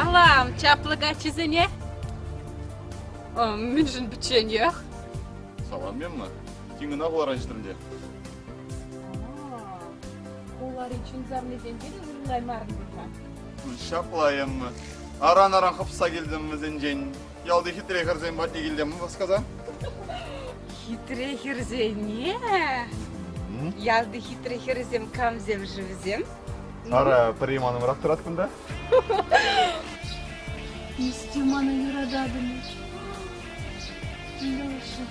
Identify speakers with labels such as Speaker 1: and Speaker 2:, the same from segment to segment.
Speaker 1: Салам, чаплӑ каччӑсене. Мӗншӗн пӗчченех?
Speaker 2: Салам, Эмма. Тин кӑна хуларан ҫитрӗм те.
Speaker 1: Хулари чун савнисенчен уйрӑлаймарӑн пуль-ха.
Speaker 2: Ҫапла, Эмма. Аран-аран хӑпса килтӗм вӗсенчен. Ялти хитре хӗрсем патне килтӗм васкаса.
Speaker 1: Хитре хӗрсене? Ялти хитре хӗрсем камсем-ши вӗсем?
Speaker 2: Ара, пӗри манӑмрах тӑрать кунта.
Speaker 1: Эс те мана юрататӑн-и? Леша,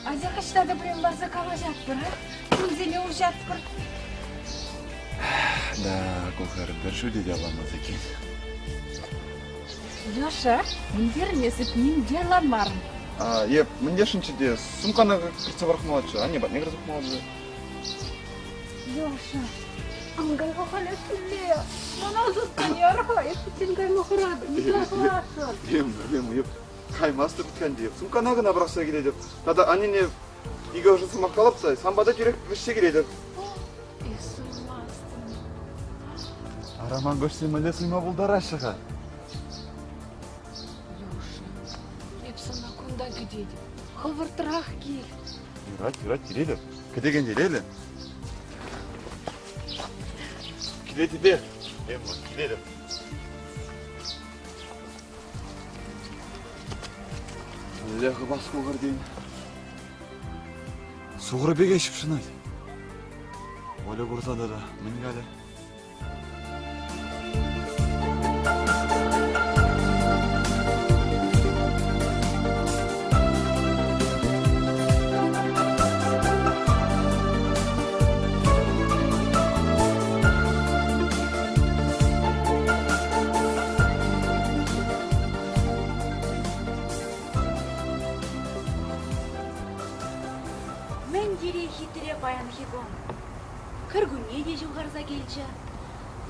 Speaker 1: атя ӑҫта та пулин ларса калаҫатпӑр, а? Чунсене уҫатпӑр.
Speaker 2: Да, ку хӗр пӗр шӳте те авланмасть иккен.
Speaker 1: Леша, мӗнтерӗн эсӗ ним те ӑнланмарӑм.
Speaker 2: Эп мӗн тесшӗнччӗ те, сумкана кӗртсе пӑрахмаллаччӗ, анне патне кӗрсе тухмаллаччӗ.
Speaker 1: Леша, ан кай-ха халь киле. Мана ӑсатсан яр-ха, эп пӗччен кайма хӑратӑп, никам
Speaker 2: Лем, Лем, эп каймастӑп иккен Сумкана кӑна пӑрахса килетӗп. Тата аннене икӗ ӑшӑ сӑмах калап та, сан пата тӳрех вӗҫсе килетӗп.
Speaker 1: Эс суймастӑн.
Speaker 2: Ара, ман куҫсем мӗнле суйма пултараҫҫӗ-ха?
Speaker 1: Леша, эп сана кунта кӗтетӗп. Хӑвӑртрах кил.
Speaker 2: Юрать, юрать, килетӗп. Кӗтекен телейлӗ. Килетӗпех, Эмма, килетӗп. Мӗнле хӑпас кукӑртен? Сухӑр пекех ҫыпҫӑнать. Оля курса тата мӗн калӗ?
Speaker 3: Мӗн тери хитре паянхи кун. Кӗркунне те ҫывхарса килчӗ.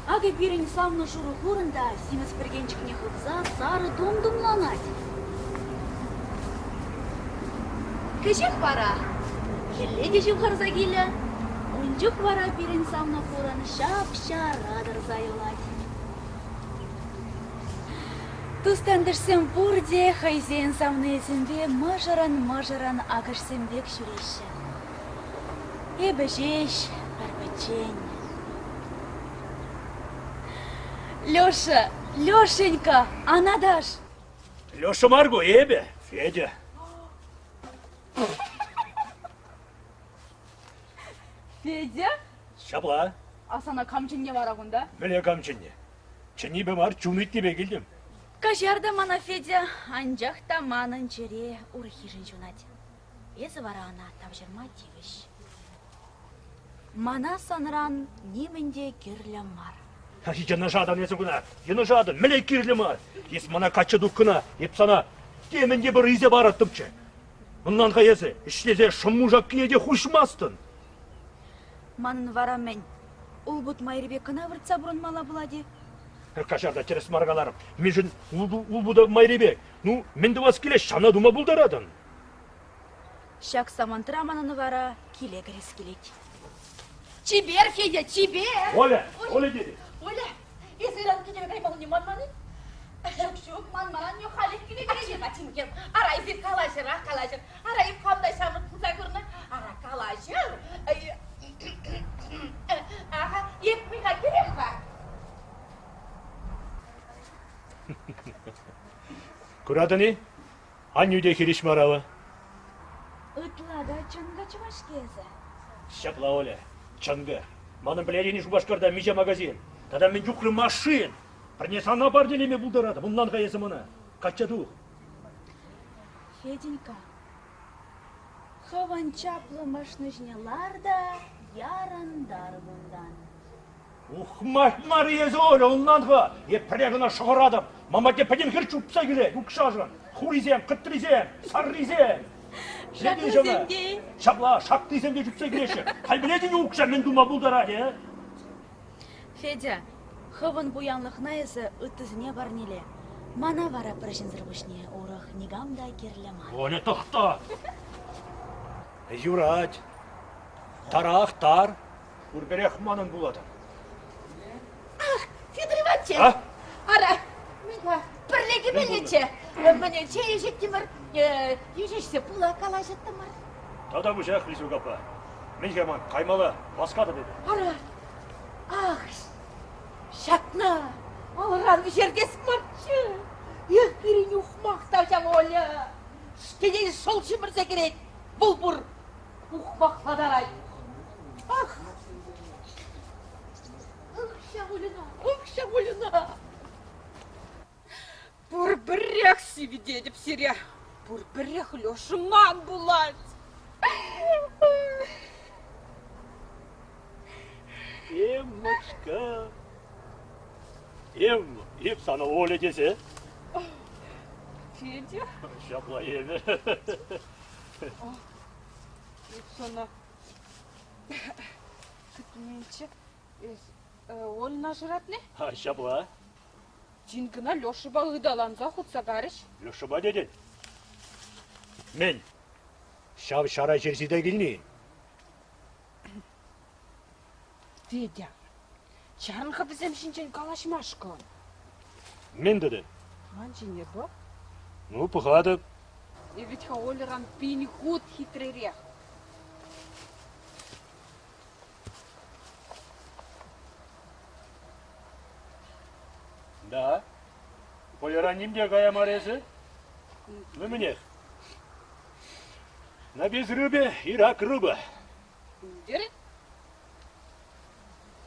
Speaker 3: Акӑ пирӗн савнӑ шурӑ хурӑн та симӗс пӗркенчӗкне хывса сарӑ тум тумланать. Кӗҫех вара хӗлле те ҫывхарса килӗ. Ун чух вара пирӗн савнӑ хурӑн ҫап-ҫара тӑрса юлать. Тус-тантӑшсем пурте хӑйсен савнийӗсемпе мӑшӑрӑн-мӑшӑрӑн акӑшсем пек ҫӳреҫҫӗ. Эпӗ ҫеҫ пӗр-пӗччен. Леша, Лешенька, ан аташ!
Speaker 4: Леша мар ку, эпӗ, Федя.
Speaker 3: Федя?
Speaker 4: Ҫапла.
Speaker 3: А сана кам чӗннӗ вара кунта?
Speaker 4: Мӗне кам чӗннӗ? Чӗннипе мар, чун ыйтнипе килтӗм.
Speaker 3: Каҫар та мана, Федя, анчах та манӑн чӗре урӑххишӗн ҫунать. Эсӗ вара ӑна тавҫӑрма тивӗҫ. Мана санран нимӗн те кирлӗ мар.
Speaker 4: Йӑнӑшатӑн эсӗ куна, йӑнӑшатӑн, мӗне кирлӗ мар? Эс мана качча тух кӑна, эп сана темӗн те пӗр илсе параттӑмччӗ. Ӑнлан-ха эсӗ, ӗҫлесе шӑмму-шаккине те хуҫмастӑн.
Speaker 3: Манӑн вара мӗн, улпут майрипе кӑна выртса пурӑнмалла пулать-и?
Speaker 4: Каҫар та тӗрӗс мар каларӑм. Мӗншӗн улпута майри пек? Ну, мӗн тӑвас килет, ҫавна тума пултаратӑн.
Speaker 3: Ҫак самантра манӑн вара киле кӗрес килет.
Speaker 5: Чипер, Федя, чипер!
Speaker 4: Оля, Оля тетӗп.
Speaker 5: Оля, эсӗ ыран киле каймаллине манман-и? Ҫук, ҫук, манман, халех киле кӗретӗп. Атимкен, ара, эсир калаҫӑрах, калаҫӑр. Ара, эп хам та ҫамрӑк пулса курнӑ. Ара, калаҫӑр. Аха, эп мӗн-ха килем-ха?
Speaker 4: Куратӑн-и? Аннӳ те хирӗҫ мар авӑ.
Speaker 3: Ытла та чӑнкӑ чӑваш-ҫке эсӗ.
Speaker 4: Ҫапла, Оля, чӑнкӑ. Манӑн пӗлетӗн-и Шупашкарта миҫе магазин тата мӗн чухлӗ машин? Пӗрне сана парнелеме пултаратӑп, ӑнлан-ха эсӗ мана. Качча тух.
Speaker 3: Феденька, хӑвӑн чаплӑ машину ҫине лар та ярӑнтар кунтан.
Speaker 4: Ухмах мар эсӗ, Оля, ӑнлан-ха. Эп пӗрре кӑна шӑхӑратӑп. Ман патне пӗтӗм хӗр чупса килет укҫашӑн. Хурисем, кӑтрисем, саррисем.
Speaker 3: Шаклисем те.
Speaker 4: Ҫапла, шаклисем те чупса килеҫҫӗ. Халь пӗлетӗн-и укҫа мӗн тума пултарать, э?
Speaker 3: Федя, хӑвӑн пуянлӑхна эсӗ ыттисене парнеле. Мана вара пӗр ҫынсӑр пуҫне урӑх никам та кирлӗ мар.
Speaker 4: Оля, тӑхта! Юрать. Тарах тар. Пурпӗрех манӑн пулатӑн.
Speaker 5: Ах, Федор Иванович!
Speaker 4: А?
Speaker 5: Ара, мӗн-ха? кӗмеллеччӗ. Мӗне чей ӗҫеттӗмӗр, йӳҫӗҫсе пыла калаҫаттӑмӑр.
Speaker 4: Тата пуҫах, Лисук аппа. Мӗн-ха ман каймалла, васкатӑп эпӗ.
Speaker 5: Ара, ах, ҫакна алран вӗҫертес марччӗ. Эх, пирӗн ухмах та ҫав Оля. Тенӗн шӑл ҫӗмӗрсе кӗрет. Вӑл пур ухмахлантарать. Ах! Ах, ҫав Ольӑна, ах, ҫав Ольӑна!
Speaker 1: Пурпӗрех сивӗтетӗп сире. Пурпӗрех Леша ман пулать.
Speaker 4: Эммочка, Эмма, эп сана Оля тесе.
Speaker 1: Федя?
Speaker 4: Ҫапла эпӗ.
Speaker 1: Эп сана кӗтменччӗ. Эс Ольӑна шыратни?
Speaker 4: Ҫапла.
Speaker 1: Тин кӑна Лешӑпа ыталанса хутса карӗҫ.
Speaker 4: Лешӑпа тетӗн? Мӗн? Ҫав ҫара ҫерҫи те килни?
Speaker 1: Федя, чарӑн-ха вӗсем ҫинчен калаҫмашкӑн.
Speaker 4: Мӗн тетӗн?
Speaker 1: Ман ҫине пӑх.
Speaker 4: Ну, пӑхатӑп.
Speaker 1: Эп вӗт-ха Ольӑран пин хут хитререх.
Speaker 4: Да. Ольӑран ним те кая мар эсӗ. Ну, мӗнех. На безрыбье и рак рыба.
Speaker 1: Терӗ.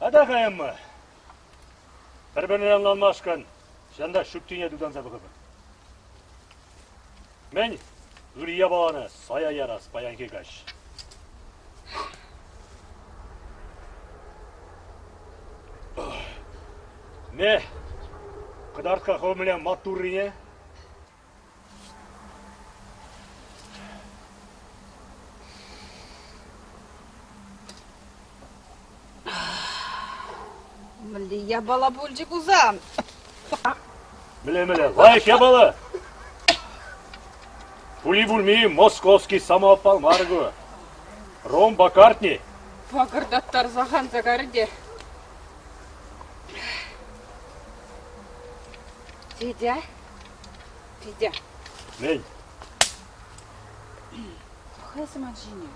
Speaker 4: Ата каямма. Пӗр-пӗрне ӑнланмашкӑн ҫанта ҫуттине тутанса пӑхӑпӑр. Мӗн ыр япалана сая ярас паянхи каҫ. Ме, кӑтарт-ха хӑв мӗнле маттуррине.
Speaker 1: Мӗнле япала пулчӗ кусан?
Speaker 4: Мӗле-мӗле, лайӑх япала! Пули-пулми московский самоопал мар ку. Ром Бакартни.
Speaker 1: Пакӑртаттарса ханса карӗ те. Федя, Федя.
Speaker 4: Мӗн?
Speaker 1: Пӑх эсӗ ман ҫине.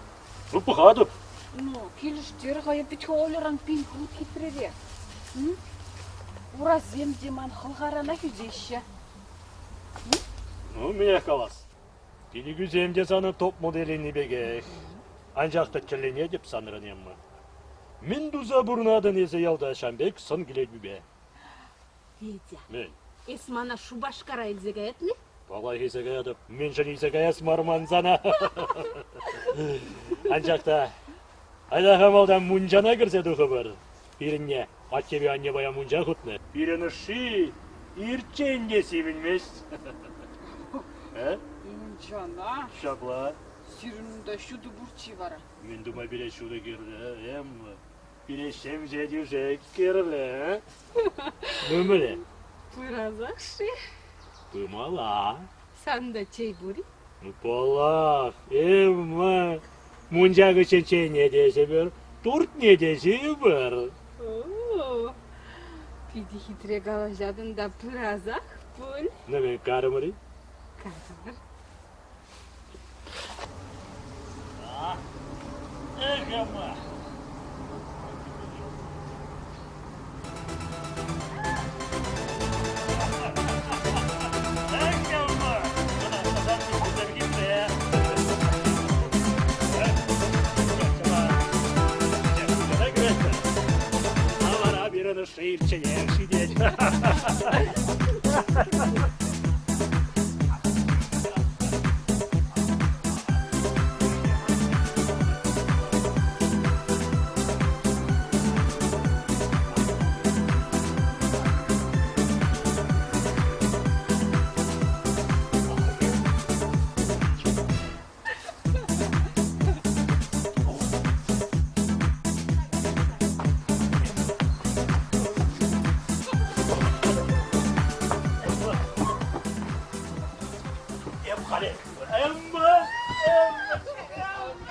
Speaker 4: Ну, пӑхатӑп.
Speaker 1: Ну, килӗштер-ха, эп вӗт-ха Ольӑран пин хут хитререх. Урасем те ман хӑлхаранах ӳсеҫҫӗ.
Speaker 4: Ну, мӗнех калас. Пилӗкӳсем те санӑн топ-моделӗнни пекех. Анчах та тӗлӗнетӗп санран, Эмма. Мӗн туса пурӑнатӑн эсӗ ялта ҫам пек сӑн килетӳпе?
Speaker 5: Федя,
Speaker 4: Мӗн?
Speaker 5: эс мана Шупашкара илсе каятни?
Speaker 4: Паллах илсе каятӑп. Мӗншӗн илсе каяс мар ман сана? Анчах та айта-ха малтан мунчана кӗрсе тухӑпӑр. Пирӗнне аттепе анне паян мунча хутнӑ. Пирӗн ӑшши ирччен те сивӗнмест. Э?
Speaker 1: Мунчана?
Speaker 4: Ҫапла.
Speaker 1: Сирӗн унта ҫутӑ пурччи вара.
Speaker 4: Мӗн тума пире ҫутӑ кирлӗ, Эмма? Пире ҫемҫе тӳшек кирлӗ. Ну, мӗне?
Speaker 1: Пырасах-ши?
Speaker 4: Пымалла.
Speaker 1: Сан та чей пур-и?
Speaker 4: Ну, паллах, Эмма. Мунча кӗччен чейне те ӗҫӗпӗр, туртне те ҫийӗпӗр.
Speaker 1: О, питӗ хитре калаҫатӑн та пырасах пуль.
Speaker 4: Ну, мӗн, карӑмӑр-и?
Speaker 1: Карӑмӑр.
Speaker 4: Эх, Эмма! Эх, Эмма! Вара пирӗн ӑшши ирчченех ҫитет. Эп халӗ Эмма, Эмма.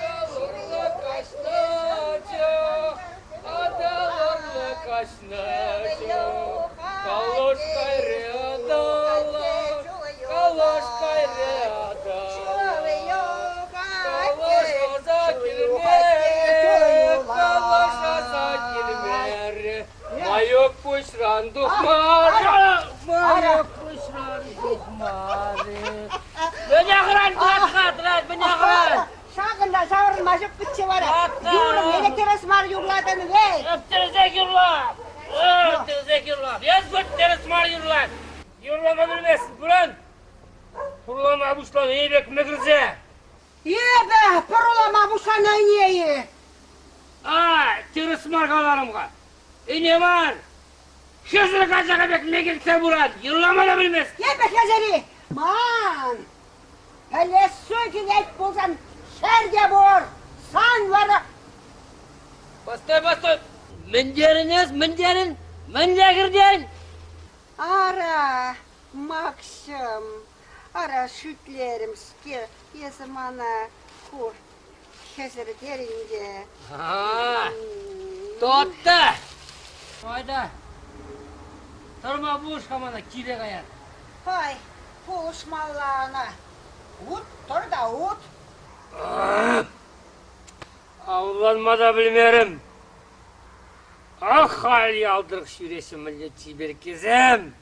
Speaker 6: Аталӑрлӑ каҫнӑччӗ, аталӑрлӑ каҫнӑччӗ, калош кайрӗ аталӑр. Пуҫран тухмарӗ, маюк пуҫран тухмарӗ. Мӗн ахран тӑрать-ха, тӑрать, мӗн ахран?
Speaker 7: Ҫакӑнта ҫаврӑнма ҫук пӗтчӗ вара. Юрӑм ене тӗрӗс мар юрлатӑн вӗт.
Speaker 6: Тӗрӗсех юрла. Тӗрӗсех юрла. Эс хуть тӗрӗс мар юрлать. Юрлама пӗлместӗн, пуран. Пурлама пуҫланӑ пек мӗкӗрсе.
Speaker 7: Эпӗ пӑрулама пуҫланӑ ӗне-и?
Speaker 6: А, тӗрӗс мар каларӑм-ха. Ӗне мар. Хӗсӗр качака пек мекӗлтсе пырать, юрлама та пӗлмест.
Speaker 7: Эпӗ хӗсӗр-и? Ман пӗлессӳ килет пулсан ҫӗр те пур, сан вара...
Speaker 6: Постой, постой. Мӗн терӗн эс, мӗн терӗн? Мӗнле кӗртен?
Speaker 7: Ара, Макҫӑм, ара шӳтлерӗм-ҫке эсӗ мана ху хӗсӗр терӗн те.
Speaker 6: Тотта! Айда, тӑрма пулӑш-ха мана, киле каяр.
Speaker 7: Пай, пулӑшмалла ӑна. Ут, тӑр та ут.
Speaker 6: Авланма та пӗлмерӗм. Ах, халь ял тӑрӑх ҫӳреҫҫӗ мӗнле чиперккесем.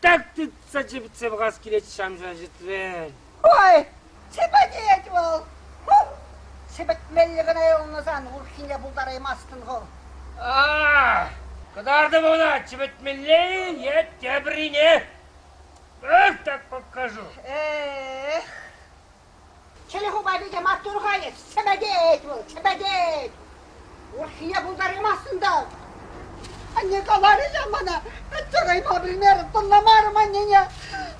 Speaker 6: Так тытса чӗпӗтсе пӑхас килет ҫамҫа ҫӗтрен.
Speaker 7: Ой, чӗпӗтет вӑл. Чӗпӗтмелле кӑна юлнӑ сан, урӑххине пултараймастӑн хӑв.
Speaker 6: А, кӑтартӑм ӑна чӗпӗтмелле-и е теприне? Эх, так покажу.
Speaker 7: Эх, чӗлхупа питӗ маттур-ха эс, чӗпӗтет вӑл, чӗпӗтет. Урӑххине пултараймастӑн та. Анне каларӗ ҫав мана, пӗтсе кайма пӗлмерӗм, тӑнламарӑм аннене.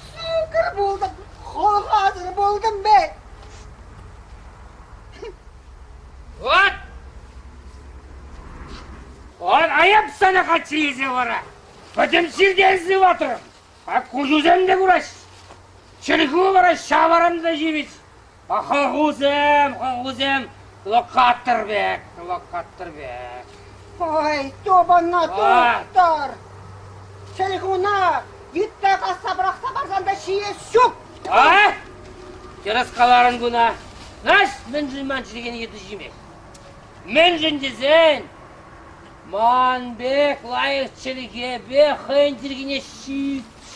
Speaker 7: Суккӑр пултӑм, хӑлхасӑр пултӑм пек.
Speaker 6: Вот! Вот айӑп сана каччӑ илсе вара. Пӗтӗм чиртен сыватрӑм. А куҫусем те кураҫ. Чӗлхӳ вара ҫавӑрӑн та ҫивӗч. Хӑлхусем, хӑлхусем лӑкаттӑр пек, лӑкаттӑр пек.
Speaker 7: Ой, тупӑннӑ тухтӑр! Чӗлхуна йытта касса пӑрахса парсан та ҫиес ҫук!
Speaker 6: А? Тӗрӗс каларӑн куна. Знаешь, мӗншӗн ман чӗлхене йытӑ ҫимест? Мӗншӗн тесен ман пек лайӑх чӗлхепе хӑйӗн чӗлхине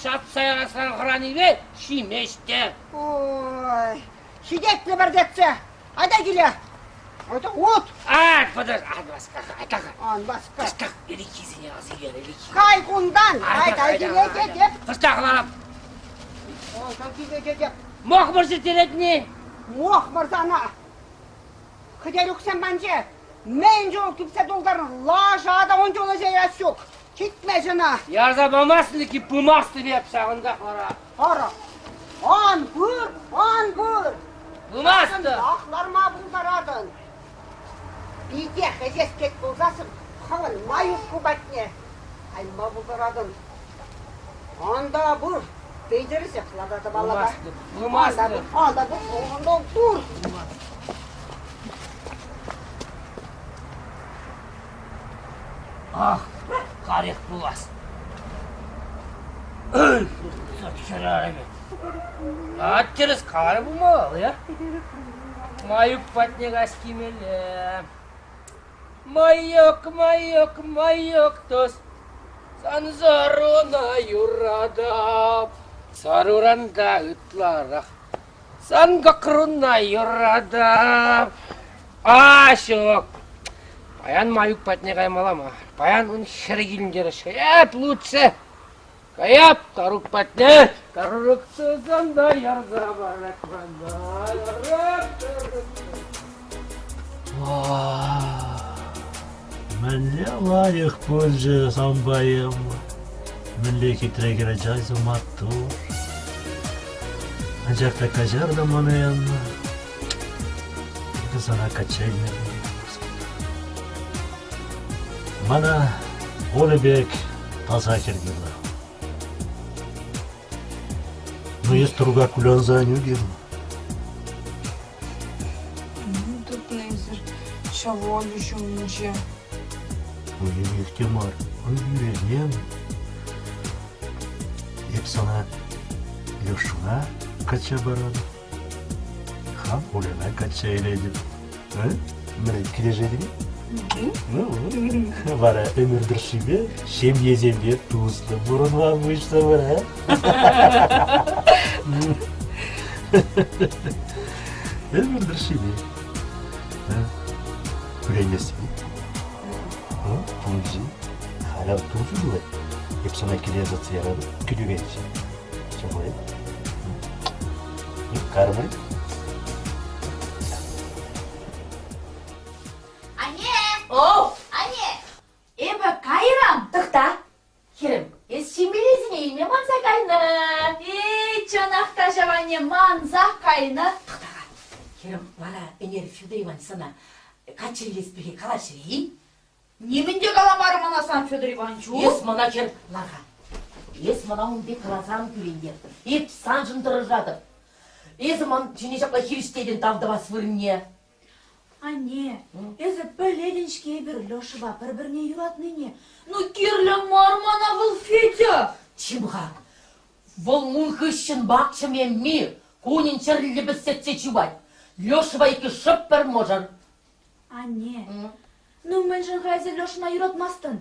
Speaker 6: ҫапса ярасран хӑранипе ҫимест те.
Speaker 7: Ой, ҫитет лӗпӗртетсе. Айта киле. Айта, ут.
Speaker 6: А, подожди, ан васка, айта.
Speaker 7: Ан васка.
Speaker 6: Кӑштах ӗлӗкхисене ас илер, ӗлӗкхи.
Speaker 7: Кай кунтан, айта киле тетеп.
Speaker 6: Кӑштах ларап.
Speaker 7: Айта киле тетеп.
Speaker 6: Мохмӑр ҫитеретни.
Speaker 7: Мохмӑр сана. Кӗтеруксем панче. Мӗн чул кӳпсе тултарнӑ лаша та ун чул ӗҫе ярас ҫук. Ҫитмест ӑна.
Speaker 6: Ярса памастӑн-и, пымастӑп эп ҫавӑнтах вара.
Speaker 7: Ара, ан пыр, ан пыр.
Speaker 6: Пымастӑп.
Speaker 7: Ах, ларма пултаратӑн. Питех ӗҫес кет пулсассӑн хӑвӑн маюшку патне кайма пултаратӑн. Ан та пыр, питӗрсех лартатӑп алӑка.
Speaker 6: Пымастӑп.
Speaker 7: Ан та пыр, ан та пыр.
Speaker 6: Ах, карех пулас. Хӗрарӑмӗ. А тӗрӗс каларӗ пулмалла, я? Маюк патне каҫ килмелле. Маюк, маюк, маюк тус, сан саруна юратап. Саруран та ытларах Сан кӑкруна юратап. А, ҫук. Паян Маюк патне каймалла мар. Паян ун хӗр килӗнтерӗш. Эп лучше каяп Тарук патне. Тарук тусам та ярса парать мана.
Speaker 4: Мӗнле лайӑх пулчӗ санпа Мӗнле хитре хӗрачасем маттур. Анчах та каҫар та мана янна. Эпӗ сана качча илме Мана Оля пек таса хӗр кирлӗ. Ну, эс тӑруках кулянса ан ӳкер.
Speaker 8: Мӗн тупнӑ эсир ҫав Оля ҫумӗнче?
Speaker 4: Уйӑх те мар, ӳренем. Эп сана Лешӑна качча паратӑп. Хам Ольӑна качча илетӗп. Мӗн, килӗшетӗн-и? Ну, вара ӗмӗр тӑршшипе ҫемьесемпе туслӑ пурӑнма пуҫлӑпӑр, а? Ӗмӗр тӑршшипе. Кӳренместӗн-и? Пулчӗ. Халь тусу пулать. Эп сана киле ӑсатса яратӑп, кӗтӳ Ҫапла-и? Кармӑр.
Speaker 3: Анне!
Speaker 5: О!
Speaker 3: Анне! Эпӗ кайрӑм.
Speaker 5: Тӑхта, хӗрӗм, эс ҫимеллисене илме манса кайнӑ.
Speaker 3: Эй, чӑнах та ҫав анне мансах кайнӑ.
Speaker 5: Тӑхта-ха, хӗрӗм, вара ӗнер Федор Иванович сана каччӑ илес пирки калаҫрӗ-и?
Speaker 3: Нимӗн те каламарӗ мана сан Федор Ивановичу.
Speaker 5: Эс мана хӗр лар-ха. Эс мана ун пек каласан кӳрентертӗн. Эп саншӑн тӑрӑшатӑп. Эсӗ ман ҫине ҫапла хирӗҫтетӗн тав тӑвас вырӑнне.
Speaker 3: Анне, эсӗ пӗлетӗн-ҫке эпир Лешӑпа пӗр-пӗрне юратнине. Ну, кирлӗ мар мана вӑл Федя!
Speaker 5: Чим-ха, вӑл ун хыҫҫӑн макҫӑм эмми кунӗн чӗрлӗ пӗсетсе чупать. Лешӑпа иккӗ шӑп пӗр мӑшӑр.
Speaker 3: Анне, ну мӗншӗн-ха эсӗ Лешӑна юратмастӑн?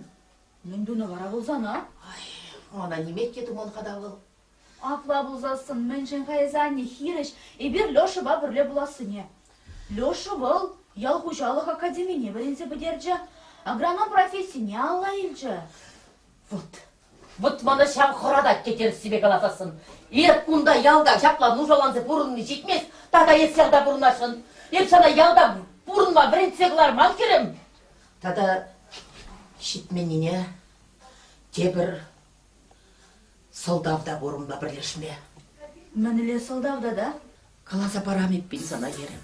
Speaker 3: Мӗн тунӑ вара вӑл сана?
Speaker 5: Ай, мана нимех те туман-ха та вӑл.
Speaker 3: Апла пулсассӑн мӗншӗн-ха эсӗ анне хирӗҫ эпир Лешӑпа пӗрле пулассине? Леша вӑл ял хуҫалӑх академине вӗренсе пӗтерчӗ, агроном профессине алла илчӗ.
Speaker 5: Вот, вот мана ҫав хӑратать те тӗрӗссипе каласассӑн. Эп кунта ялта ҫапла нушаланса пурӑнни ҫитмест, тата эс ялта пурӑнасшӑн. Эп сана ялта пурӑнма вӗрентсе кӑларман хӗрӗм. Тата ҫитменнине тепӗр Сӑлтав та пур унпа пӗрлешме.
Speaker 3: Мӗнле сӑлтав тата?
Speaker 5: Каласа парам эппин сана, хӗрӗм.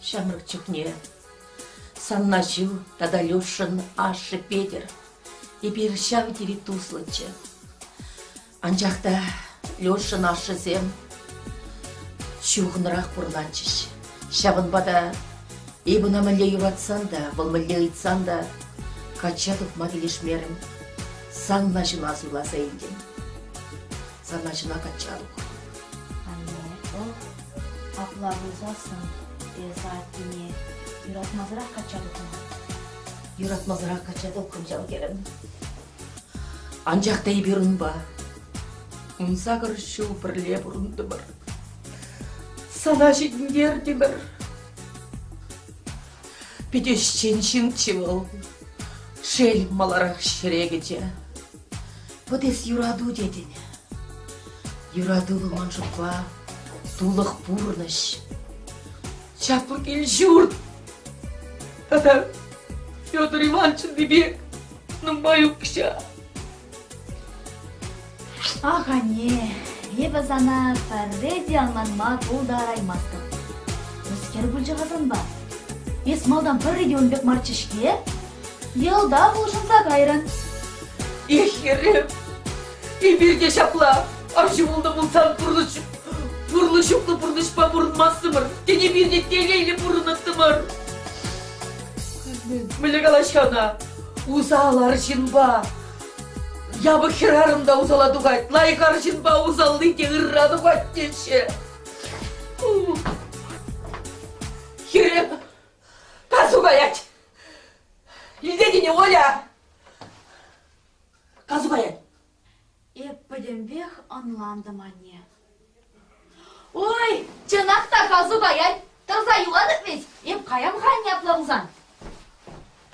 Speaker 5: Ҫамрӑк чухне сан аҫу тата Лешӑн ашшӗ Петӗр эпир ҫав тери туслӑччӗ. Анчах та Лешӑн ашшӗсем чухӑнрах пурӑнатчӗҫ. Ҫавӑнпа та эп ӑна мӗнле юратсан та, вӑл мӗнле ыйтсан та качча тухма килӗшмерӗм. Сан наҫуна суйласа илтӗм. Сан наҫуна качча тухрӑм.
Speaker 3: Анне, апла пулсассӑн эсӗ аттене юратмасӑрах качча тухнӑ.
Speaker 5: Юратмасӑрах качча тухрӑм ҫав хӗрӗм. Анчах та эпир унпа 18 ҫул пӗрле пурӑнтӑмӑр. Сана ҫитӗнтертӗмӗр. Питӗ ӗҫчен ҫынччӗ вӑл. Шел, маларах ҫӗре кӗчӗ. Вӑт эс юрату тетӗн. Юрату вӑл ман шутпа тулӑх пурнӑҫ. Чаплӑ кил-ҫурт. Тата Федор Ивановичӑнни пек нумай укҫа.
Speaker 3: Ах, анне, эпӗ сана пӗрре те ӑнланма пултараймастӑп. Мӗскер пулчӗ-ха санпа? Эс малтан пӗрре те ун пек марччӗ-ҫке. Йӑлтах улшӑнса кайрӑн.
Speaker 5: Эх, хӗрӗм, эпир те ҫапла арҫын пулнӑ пулсан пурнӑҫ пурлӑ-ҫуклӑ пурнӑҫпа пурӑнмастӑмӑр. Тен, эпир те телейлӗ пурӑнӑттӑмӑр. Мӗнле калаҫ-ха ӑна? Усал арҫынпа япӑх хӗрарӑм та усала тухать, лайӑх арҫынпа усалли те ырра тухать теҫҫӗ. Хӗрӗм, касу каять. Илтетӗн-и, Оля? Касу каять.
Speaker 3: Эп пӗтӗмпех ӑнлантӑм, анне. Ой, чӑнах та касу каять. Тӑрса юлатӑп вӗт. Эп каям-ха анне апла пулсан.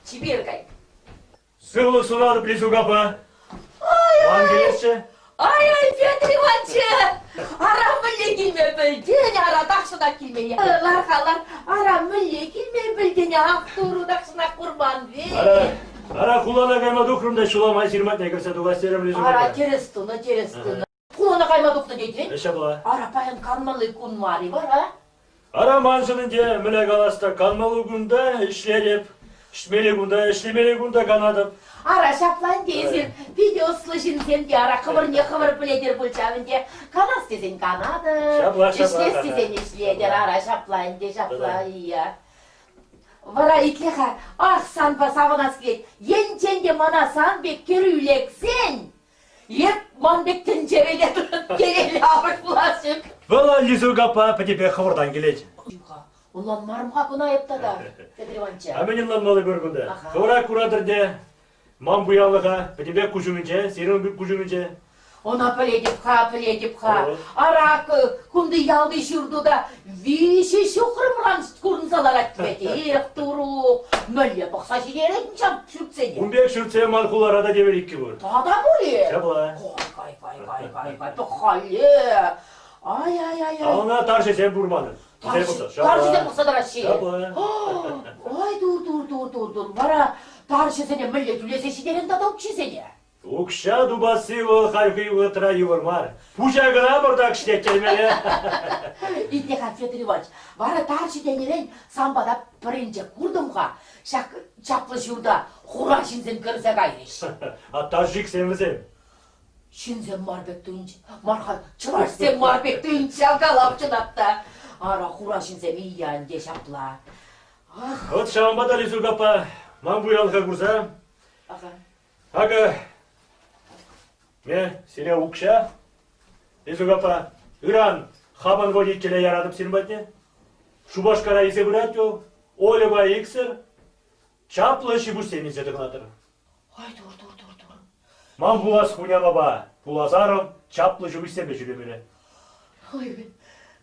Speaker 5: Чипер кай.
Speaker 4: Сывлӑх сунатӑп, Лисук аппа. Ман килесчӗ.
Speaker 5: Ай-ай, Петр Иванчӑ! Ара, мӗнле килме пӗлтӗн, ара, тахҫанах килме. Лар-ха, лар. Ара, мӗнле килме пӗлтӗн, ах, туру тахҫанах курман вӗт.
Speaker 4: Ара, ара, хулана кайма тухрӑм та ҫула май ҫырматне кӗрсе тухас терӗм, Лисук
Speaker 5: Ара,
Speaker 4: аппа.
Speaker 5: тӗрӗс тунӑ, тӗрӗс тунӑ. Хулана кайма тухнӑ тетӗн?
Speaker 4: Ҫапла.
Speaker 5: Ара, паян канмалли кун мар-и вара?
Speaker 4: Ара, маншӑн ӗнтӗ, мӗнле калас та, канмалли кунта ӗҫлетӗп, ӗҫмелли кунта, ӗҫлемелли кунта канатӑп.
Speaker 5: Ара, ҫапла ӗнтӗ эсир питӗ ӑслӑ ҫынсем те, ара, хӑвӑрне хӑвӑр пӗлетӗр пуль ҫав ӗнтӗ. Канас тесен канатӑр,
Speaker 4: Ҫапла, ҫапла,
Speaker 5: ӗҫлес тесен ӗҫлетӗр, ара, ҫапла ӗнтӗ, ҫапла, ия. Вара итле-ха, ах, санпа савӑнас килет. Енчен те мана сан пек кӗрӳ лексен, Эп ман пек тӗнчере те телейлӗ амӑш пулас ҫук.
Speaker 4: Вӑл Лизук аппа пӗтӗмпех хӑвӑртан килет.
Speaker 5: Ӑнланмарӑм-ха кӑна эп тата, Петр Ивановича.
Speaker 4: А мӗн ӑнланмалли пур кунта? Хӑвӑра куратӑр те, ман пуянлӑха пӗтӗмпех куҫ умӗнче, сирӗн куҫ умӗнче.
Speaker 5: Ӑна пӗлетӗп-ха, пӗлетӗп-ха. Ара, кунти ялти ҫурту та виҫӗ ҫухрӑмран курӑнса ларать вӗт. Эх, турух, мӗнле пӑхса ҫитеретӗн ҫав ҫуртсене?
Speaker 4: Ун пек ҫуртсем ман хулара та тепӗр иккӗ пур.
Speaker 5: Тата пур-и?
Speaker 4: Ҫапла.
Speaker 5: Кай, кай, кай, кай, кай, пӑх-хале. Ай-ай-ай-ай.
Speaker 4: Ӑна тарҫӑсем пур манӑн.
Speaker 5: Тарҫӑсем пӑхса тӑраҫҫӗ. Ой, тур, тур, тур, тур, тур. Вара тарҫӑсене мӗнле тӳлесе ҫитерен тата укҫисене?
Speaker 4: Укҫа тупасси вӑл хальхи вӑхӑтра йывӑр мар. Пуҫа кӑна пӑртак ӗҫлеттермелле.
Speaker 5: Итле-ха, Федор Иванович, вара тарҫӑ тенӗрен сан пата пӗринче куртӑм-ха, ҫак чаплӑ ҫурта хура ҫынсем кӗрсе кайрӗҫ.
Speaker 4: А таджиксем вӗсем.
Speaker 5: Ҫынсем мар пек туйӑнчӗ. Мар-ха, чӑвашсем мар пек туйӑнчӗ ҫав калав чӑнах та. Ара, хура ҫынсем ия ӗнтӗ ҫапла.
Speaker 4: Ах. Вот ҫавӑнпа та Лисук аппа ман пуянлӑха курса
Speaker 5: Ага.
Speaker 4: Акӑ, ме, сире укҫа. Лисук аппа, ыран хамӑн водителе яратӑп сирӗн патне. Шупашкара илсе пырать вӑл. Ольӑпа иксӗр чаплӑ ҫи-пуҫсем илсе тӑкӑнатӑр.
Speaker 5: Ой, тур, тур, тур, тур.
Speaker 4: Ман пулас хунямапа пулас арӑм чаплӑ ҫупӑҫсемпе ҫӳремелле.
Speaker 5: Ой,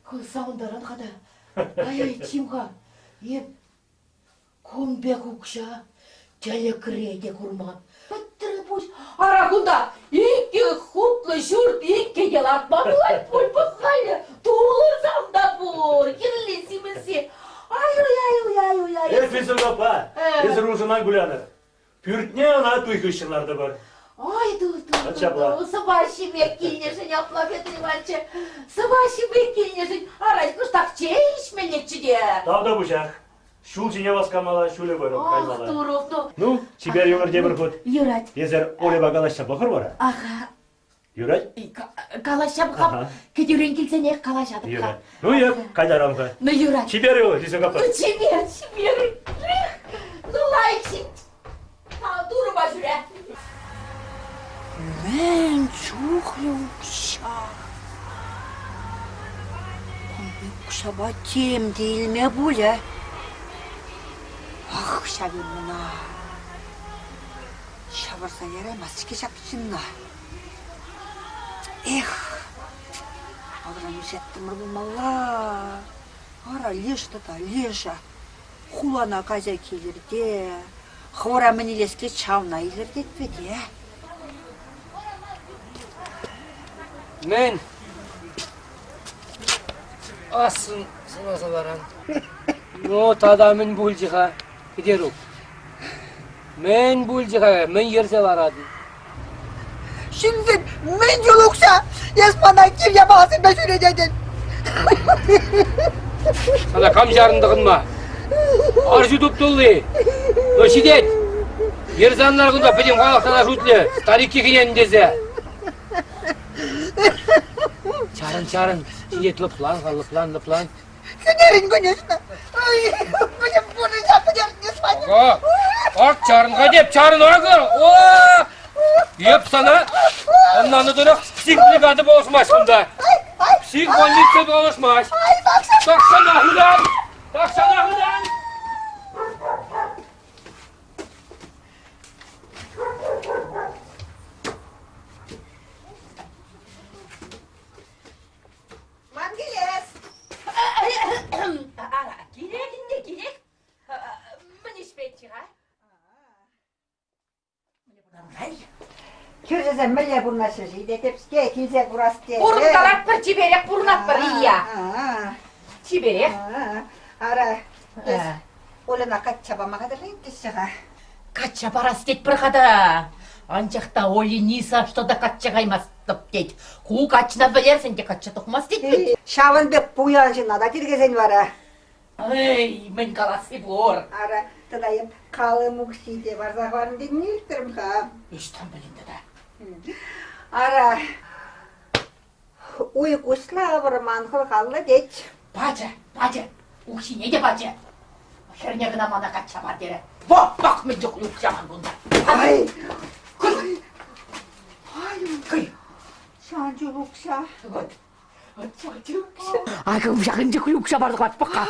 Speaker 5: ку савӑнтаран-ха та. Ай-ай, чим-ха, эп кун пек укҫа тӗлӗкре те курман. Пӗтрӗ пуҫ. Ара кунта иккӗ хутлӑ ҫурт иккӗ те лартма пулать пуль пӑх-халӗ. Тулӑрсам та пур, кирли симӗсси. Ай-ой-ай-ой-ай-ой-ай.
Speaker 4: Эс Лисук аппа, эсӗ уншӑн ан кулянӑр. Пӳртне ӑна туй хыҫҫӑн лартӑпӑр.
Speaker 5: Ой, ту, ту, ту, ту, сӑпа ҫиме килнӗшӗн апла Петр Ивановича, сӑпа ҫиме килнӗшӗн арай кӑштах чей ӗҫмеллеччӗ те.
Speaker 4: Тавтапуҫах. Ҫул ҫине васкамалла, ҫулӗ вӑрӑм каймалла.
Speaker 5: Ах, турӑх, ту.
Speaker 4: Ну, чипер юлӑр тепӗр хут.
Speaker 5: Юрать.
Speaker 4: Эсӗр Ольӑпа калаҫса пӑхӑр вара.
Speaker 5: Аха.
Speaker 4: Юрать?
Speaker 5: Калаҫса пӑхап. Кӗтӳрен килсенех калаҫатӑп-ха.
Speaker 4: Ну, эп кайтарам-ха.
Speaker 5: Ну, юрать.
Speaker 4: Чипер юл, Лисук аппа.
Speaker 5: Ну, чипер, чипер. Ну, лайӑх Турӑпа ҫӳре.
Speaker 8: Мӗн чухлӗ укҫа! Кун пек укҫапа тем те илме пулӗ. Ах, ҫав Иннӑна! Ҫавӑрса яраймасть-ҫке ҫак ҫынна. Эх, алран ӳсеттӗмӗр пулмалла. Ара, леш тата, леша. Хулана кайса килӗр те, хӑвӑра мӗн илес килет, ҫавна илӗртет вӗт, э?
Speaker 6: Мӗн? Ассӑн сӑнаса ларан. Ну, тата мӗн пулчӗ-ха, Кӗтерук? Мӗн пулчӗ-ха, мӗн йӗрсе ларатӑн?
Speaker 7: Ҫынсем мӗн чул укҫа, эс мана кив япаласемпе ҫӳрететӗн.
Speaker 6: Сана кам чарӑн тӑхӑнма? Арҫу туп-тулли. Ну, ҫитет. Йӗрсе ан лар кунта, пӗтӗм халӑх сана шутлӗ, старикки хӗнен тесе. Чарӑн, чарӑн, ҫитет, лӑплан-ха, лӑплан, лӑплан.
Speaker 7: Хӗнерӗн, конечно. Ай, пӗтӗм пурнӑҫа пӗтернӗ Ваня.
Speaker 6: Ак, чарӑн-ха теп, чарӑн акӑ. О! Эп сана ӑнланнӑ тӑрӑх психбригада пулӑшмасть кунта. Психбольница пулӑшмасть. Тахҫанах ытан! Тахҫанах ытан!
Speaker 7: Ман килес.
Speaker 5: Ара, килех ӗнтӗ, килех. Мӗн ӗҫпеччӗ-ха?
Speaker 7: Кӳршӗсем мӗнле пурӑнаҫҫӗ-ши тетӗп-ҫке, килсе курас те.
Speaker 5: Пурӑнкалатпӑр, чиперех пурӑнатпӑр, ия. Чиперех.
Speaker 7: Ара, эс Ольӑна качча пама хатӗрленет теҫҫӗ-ха.
Speaker 5: Качча парас тетпӗр-ха та. Анчах та Оли ни за что та качча каймастӑп тет. Ку каччӑна вӗлерсен те качча тухмасть тет вӗт.
Speaker 7: Ҫавӑн пек пуян ҫынна та тиркесен вара.
Speaker 5: Эй, мӗн каласси пур.
Speaker 7: Ара, тата эп калым укҫи те парса хӑварнӑ тенине илтрӗм-ха.
Speaker 5: Ӑҫтан пӗлен тата?
Speaker 7: Ара, уй куҫла вӑрман хӑлхаллӑ тет.
Speaker 5: Пачӗ, пачӗ, укҫине те пачӗ. Хӗрне кӑна мана качча пар терӗ. Во, пах, мӗн чухлӗ укҫа ман кунта.
Speaker 7: Ай!
Speaker 5: Кӑй!
Speaker 7: Ай!
Speaker 5: Кӑй!
Speaker 7: Ҫан чул укҫа.
Speaker 5: Вот. Акӑ ҫакӑн чухлӗ укҫа парса хӑварт пӑх-ха.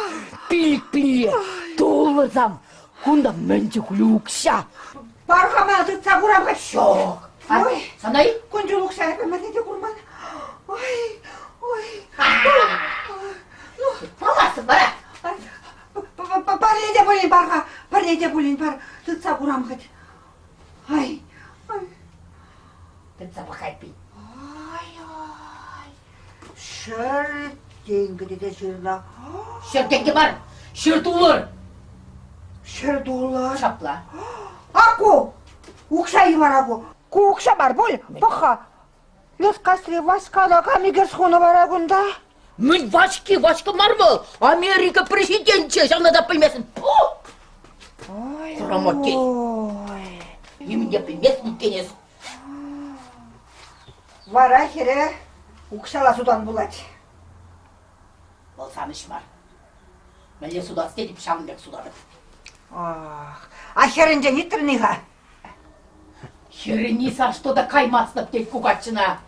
Speaker 5: Пилӗк пилле туллӑсам. Кунта мӗн чухлӗ укҫа?
Speaker 7: Пар-ха мана тытса курам-ха.
Speaker 5: Ҫок.
Speaker 7: Ой.
Speaker 5: Сана-и?
Speaker 7: Кун чул укҫа эпӗ мӗнле те курман. Ой, ой.
Speaker 5: Ну, палласӑн вара.
Speaker 7: Пӗрре те пулин пар-ха, пӗрре те пулин пар. Тытса курам хоть. Ай, ай.
Speaker 5: Тытса пӑхай пин.
Speaker 7: Ай-ай. Ҫӗр тенкӗ тете ҫырнӑ.
Speaker 5: Ҫӗр тенкӗ мар, ҫӗр тулӑр.
Speaker 7: Ҫӗр тулӑр.
Speaker 5: Ҫапла.
Speaker 7: Аку, укҫа-и вара ку? Ку укҫа мар пуль, пӑх-ха. Лескасри Васькана кам ӳкерс хунӑ вара кунта?
Speaker 5: Мӗн Ваҫки, Ваҫка мар вӑл, Америка президенчӗ, ҫавна та пӗлмесӗн. Фу!
Speaker 7: Ой,
Speaker 5: Храмоти.
Speaker 7: ой.
Speaker 5: Нимӗн те пӗлмесӗн иккен эс.
Speaker 7: Вара хӗре укҫала сутан пулать.
Speaker 5: Вӑл сан ӗҫ мар. Мӗнле сутас тетӗп, ҫавӑн пек сутатӑп.
Speaker 7: Ах, а хӗрӗнчен ыйтрӑн-и-ха?
Speaker 5: Хӗрӗни за что та каймастӑп тет ку каччӑна.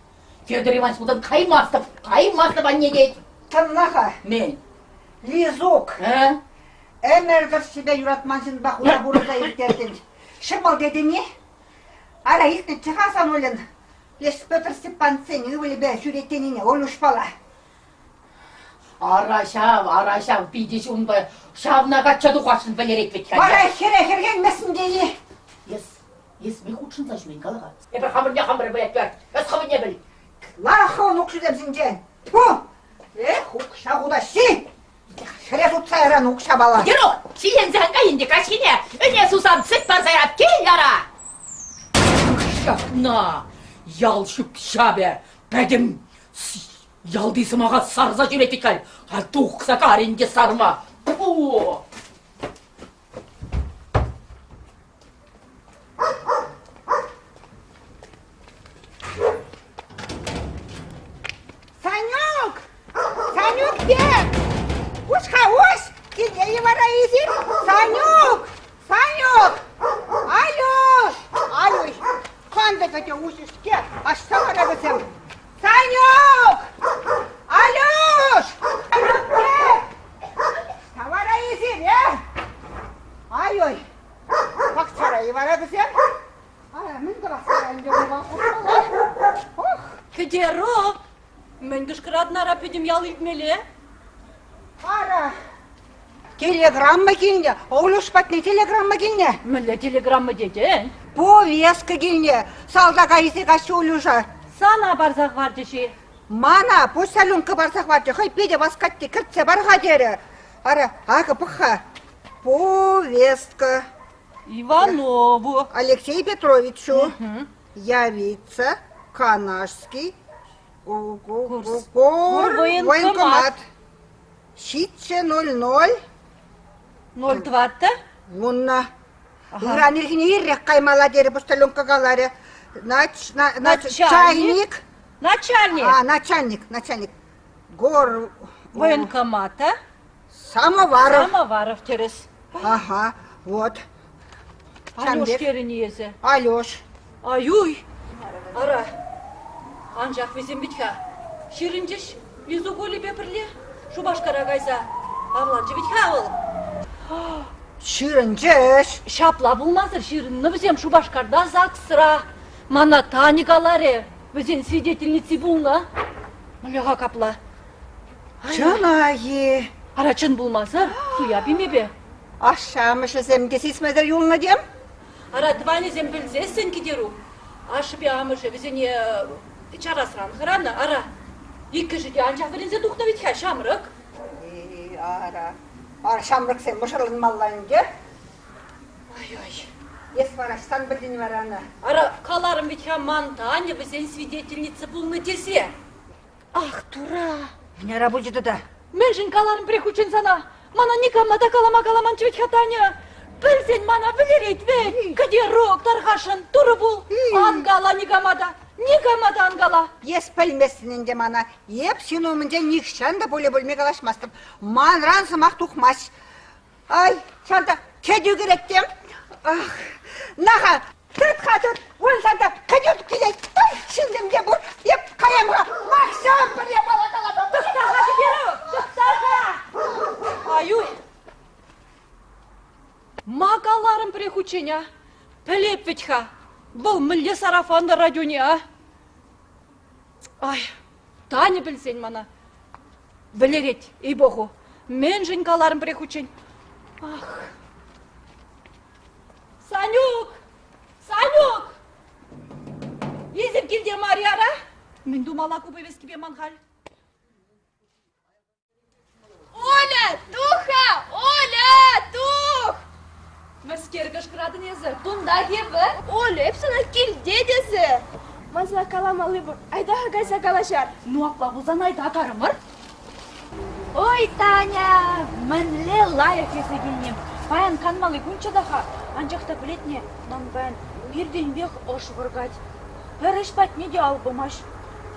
Speaker 5: Федор Иванович унтан каймастӑп, каймастӑп анне тет.
Speaker 7: Тӑнла-ха.
Speaker 5: Мӗн?
Speaker 7: Лизук.
Speaker 5: А?
Speaker 7: Ӗмӗр тӑршшӗпе юратман ҫынпа хура пурӑнса ирттертӗн. Ҫӑмӑл тетӗн-и? Ара, илтнӗччӗ-ха сан Ольӑн леш Петр Степанцсен ывӑлӗпе ҫӳрет тенине Олюшпала.
Speaker 5: Ара ҫав, ара ҫав, питӗ ҫунпа ҫавна качча тухасшӑн вӗлерет вӗт-ха.
Speaker 7: Вара хӗре хӗрхенмесӗн те-и?
Speaker 5: Эс, эс мӗн хутшӑнса ҫӳрен, кала-ха. Эпир хамӑрне хамӑр пӗлетпӗр, эс хӑвӑнне пӗл.
Speaker 7: Лар хӑвӑн укҫусем ҫинчен. Тьфу! Эх, укҫа хутаҫҫи! Хӗре сутса яран укҫапала.
Speaker 5: Герок, ҫиленсе ан кай ӗнтӗ каҫхине. Ӗне сусан сӗт парса ярап, кил яра! Ҫакна ял ҫӳп-ҫапӗ пӗтӗм ялти сӑмаха сарса ҫӳрет вӗт халь. Халь тухса кар ӗнтӗ сарма. Фу!
Speaker 7: Санюк! Санюк пек! Уҫ-ха, уҫ! Киле-и вара эсир? Санюк! Санюк! Алюш! Алюш! Кантӑ кӗтӗ уҫӑ-ҫке, аҫта вара вӗсем? Санюк! Алюш! Санюк пек! Ӑҫта вара эсир, э? Ай-ой! Пахчара-и вара вӗсем? Ара, мӗн тӑвас вара ӗнтӗ унпа хутмалла? Ох!
Speaker 1: Кӗтерук! Мӗн кӑшкӑратӑн ара пӗтӗм ял илтмелле?
Speaker 7: Ара, телеграмма килнӗ, Олюш патне телеграмма килнӗ.
Speaker 1: Мӗнле телеграмма тетӗн?
Speaker 7: Повестка килнӗ, салтака илсе каҫҫӗ Олюша.
Speaker 1: Сана парса хӑварчӗҫ-и?
Speaker 7: Мана почтальонка парса хӑварчӗ, хӑй питӗ васкать те кӗртсе пар-ха терӗ. Ара, акӑ пӑх-ха, повестка.
Speaker 1: Иванову.
Speaker 7: Алексей Петровичу. Явиться Канашский военкомат. Ҫиччӗ ноль ноль.
Speaker 1: Ноль тӑваттӑ?
Speaker 7: Вуннӑ. Ыран ирхине ирех каймалла терӗ почтальонка каларӗ. Начальник.
Speaker 1: Начальник.
Speaker 7: А, начальник, начальник. Гор...
Speaker 1: Военкомата.
Speaker 7: Самоваров.
Speaker 1: Самоваров тӗрӗс.
Speaker 7: Ага, вот.
Speaker 1: Алеш терӗн-и эсӗ?
Speaker 7: Алеш.
Speaker 1: Ай-уй! Ара, анчах вӗсем вӗт-ха ҫырӑнчӗҫ Лизук Олипе пӗрле Шупашкара кайса. Авланчӗ вӗт-ха вӑл.
Speaker 7: Ҫырӑнчӗҫ.
Speaker 1: Ҫапла пулмасӑр ҫырӑннӑ вӗсем Шупашкарта ЗАГСра. Мана Таня каларӗ, вӗсен свидетельници пулнӑ. Мӗнле-ха капла?
Speaker 7: Чӑнах-и?
Speaker 1: Ара, чӑн пулмасӑр, суя пимепе.
Speaker 7: Ашшӗ-амӑшӗсем те сисмесӗр юлнӑ тем?
Speaker 1: Ара, тӑванӗсем пӗлсессӗн, Кӗтерук, ашшӗпе амӑшӗ вӗсене чарасран хӑранӑ. Ара, иккӗшӗ те анчах вӗренсе тухнӑ вӗт-ха ҫамрӑк.
Speaker 7: Ара, ара, ҫамрӑксем мӑшӑрланмалла ӗнтӗ.
Speaker 1: Ай-ай.
Speaker 7: Эс вара ӑҫтан пӗлтӗн вара ӑна?
Speaker 1: Ара, каларӑм вӗт-ха ман Таня вӗсен свидетельница пулнӑ тесе. Ах, тура!
Speaker 7: Мӗн пулчӗ тата?
Speaker 1: Мӗншӗн каларӑм пӗреххутчен сана? Мана никама та калама каламанччӗ вӗт-ха Таня. Пӗлсен мана вӗлерет вӗт. Кӗтерук, тархасшӑн, турӑ пул. Ан кала никама та, никама та ан кала.
Speaker 7: Эс пӗлместӗн ӗнтӗ мана. Эп ҫын умӗнче нихҫан та пулӗ-пулми калаҫмастӑп. Манран сӑмах тухмасть. Ай, ҫанта кӗтӳ кӗрет тем. Ах, наха, тыт-ха тыт, ун санта кӗтӳ килет. Ҫынсем те пур, эп каям-ха, Максим пӗр япала калатӑп.
Speaker 1: хутчен, а? Пӗлеп вӗт-ха, вӑл мӗнле сарафанлӑ радионе, а? Ай, Таня пӗлсен мана вӗлерет, ей-богу. Мӗншӗн каларӑм пӗрех хутчен? Ах. Санюк! Санюк! Эсир килте мар-и ара? Мӗн тумалла ку повесткипе ман халь?
Speaker 9: Оля, тух-ха! Оля, тух!
Speaker 1: Мӗскер кӑшкӑратӑн эсӗ? Кунтах эпӗ.
Speaker 9: Оля, эп сана килте тесе. Ман сана каламалли пур. Айта-ха кайса калаҫар.
Speaker 1: Ну, апла пулсан айта карӑмӑр.
Speaker 3: Ой, Таня, мӗнле лайӑх эсӗ килни. Паян канмалли кунччӗ та-ха, анчах та пӗлетне, ман паян иртенпех ӑш вӑркать. Пӗр ӗҫ патне те ал пымасть.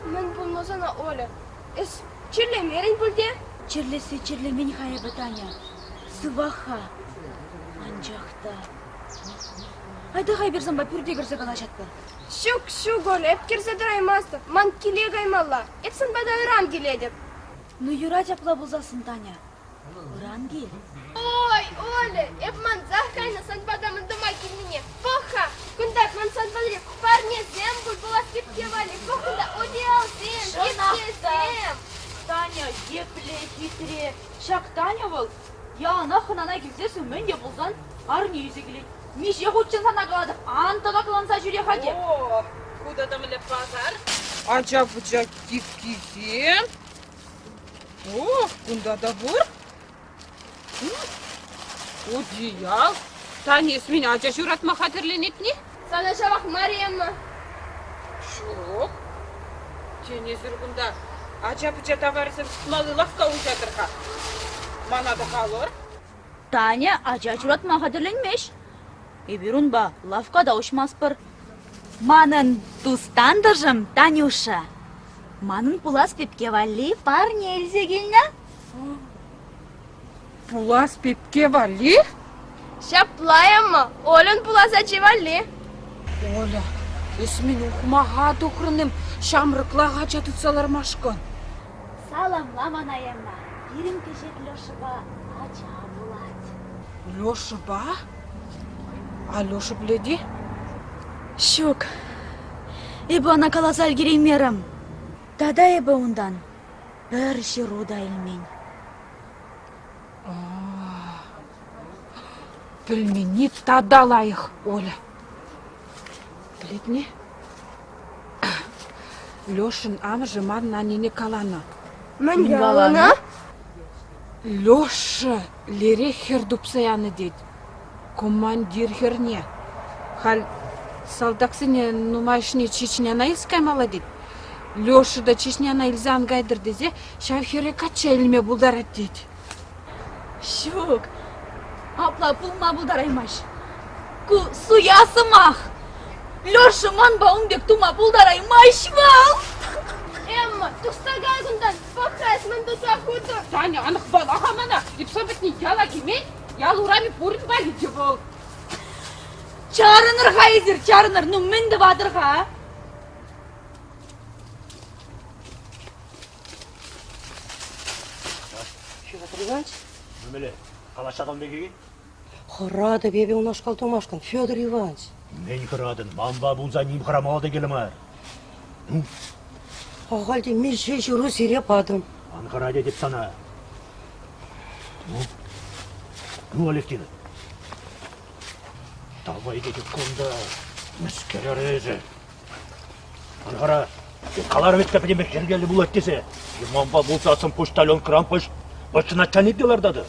Speaker 9: Мӗн пулнӑ сана, Оля? Эс чирлемерӗн пуль те?
Speaker 3: Чирлессе чирлемен-ха эпӗ, Таня. Сывах-ха. Анчах та... Айта-ха эпир санпа пӳрте кӗрсе калаҫатпӑр.
Speaker 9: Ҫук, ҫук, Оля, эп кӗрсе тӑраймастӑп. Ман киле каймалла. Эп сан пата ыран килетӗп.
Speaker 3: Ну, юрать апла пулсассӑн, Таня. Ыран кил.
Speaker 9: Ой, Оля, эп мансах кайнӑ сан пата мӑн тума килнине. Пӑх-ха, кунта ман сан валли парнесем пуль пулас пепке валли. Пӑх кунта одеялсем, кепкесем.
Speaker 3: Таня, епле хитре. Ҫак Таня вӑл яланах хӑнана килсессӗн мӗн те пулсан парне илсе килет. Миҫе хутчен сана калатӑп, ан тӑкакланса ҫӳре-ха те.
Speaker 10: О, ку тата мӗнле пасар? Ача-пӑча кипкисем. Ох, кунта та пур. Утиял. Таня, эс мӗн ача ҫуратма хатӗрленетни?
Speaker 9: Сана ҫавах мар-и,
Speaker 10: Ҫук. Тен, эсир кунта ача-пӑча таварӗсем сутмалли лавкка уҫатӑр-ха. Мана та калӑр.
Speaker 3: Таня ача ҫуратма хатӗрленмест. Эпир унпа лавкка та уҫмастпӑр. Манӑн тус-тантӑшӑм Танюша манӑн пулас пепке валли парне илсе килнӗ.
Speaker 10: Пулас пепке валли?
Speaker 9: Ҫапла, Эмма, Ольӑн пулас ачи валли.
Speaker 10: Оля, эс мӗн ухмаха тухрӑн-им ҫамрӑклах ача тытса лармашкӑн?
Speaker 3: Саламла мана, Эмма. Пирӗн кӗҫех Лешӑпа ача пулать.
Speaker 10: Лешӑпа? А Леша пӗлет-и?
Speaker 3: Ҫук, эпӗ ӑна каласа ӗлкӗреймерӗм. Тата эпӗ унтан пӗр ҫыру та илмен.
Speaker 10: Пӗлменни тата лайӑх, Оля. Пӗлетне? Лешӑн амӑшӗ манӑн аннене каланӑ.
Speaker 9: Мӗн каланӑ?
Speaker 10: Леша лере хӗр тупса янӑ тет. Командир хӗрне. Халь салтаксене нумайӑшне Чечняна илсе каймалла тет. Леша та Чечняна илсе ан кайтӑр тесе ҫав хӗре качча илме пултарать тет.
Speaker 1: Ҫук, апла пулма пултараймасть. Ку суя сӑмах. Леша манпа ун пек тума пултараймасть вӑл.
Speaker 9: Эмма, тухса кай кунтан, пӑх-ха эс мӗн туса хутӑн.
Speaker 10: Таня, ан хӑвала-ха мана. Эп сан патне яла кӗмен, ял урамӗ пурин валли те вӑл.
Speaker 1: Чарӑнӑр-ха эсир, чарӑнӑр. Ну мӗн тӑватӑр-ха?
Speaker 7: Федор Иванович?
Speaker 4: Мӗнле? Калаҫатӑн пек-и?
Speaker 7: Хӑратӑп эпӗ унашкал тумашкӑн, Федор Иванович.
Speaker 4: Мӗн хӑратӑн? Манпа пулса ним хӑрамалла та кирлӗ мар. Ну?
Speaker 7: Ахаль те миҫе ҫыру сире патӑм.
Speaker 4: Ан хӑра тетӗп сана. Ну? Ну, Алевтина. Давай тетӗп кунта. Мӗскер эсӗ? Ан хӑра. Каларӑм вӗт-ха пӗтӗмпех йӗркеллӗ пулать тесе. Манпа пулсассӑн почтальонкӑран почта начальникне лартатӑп.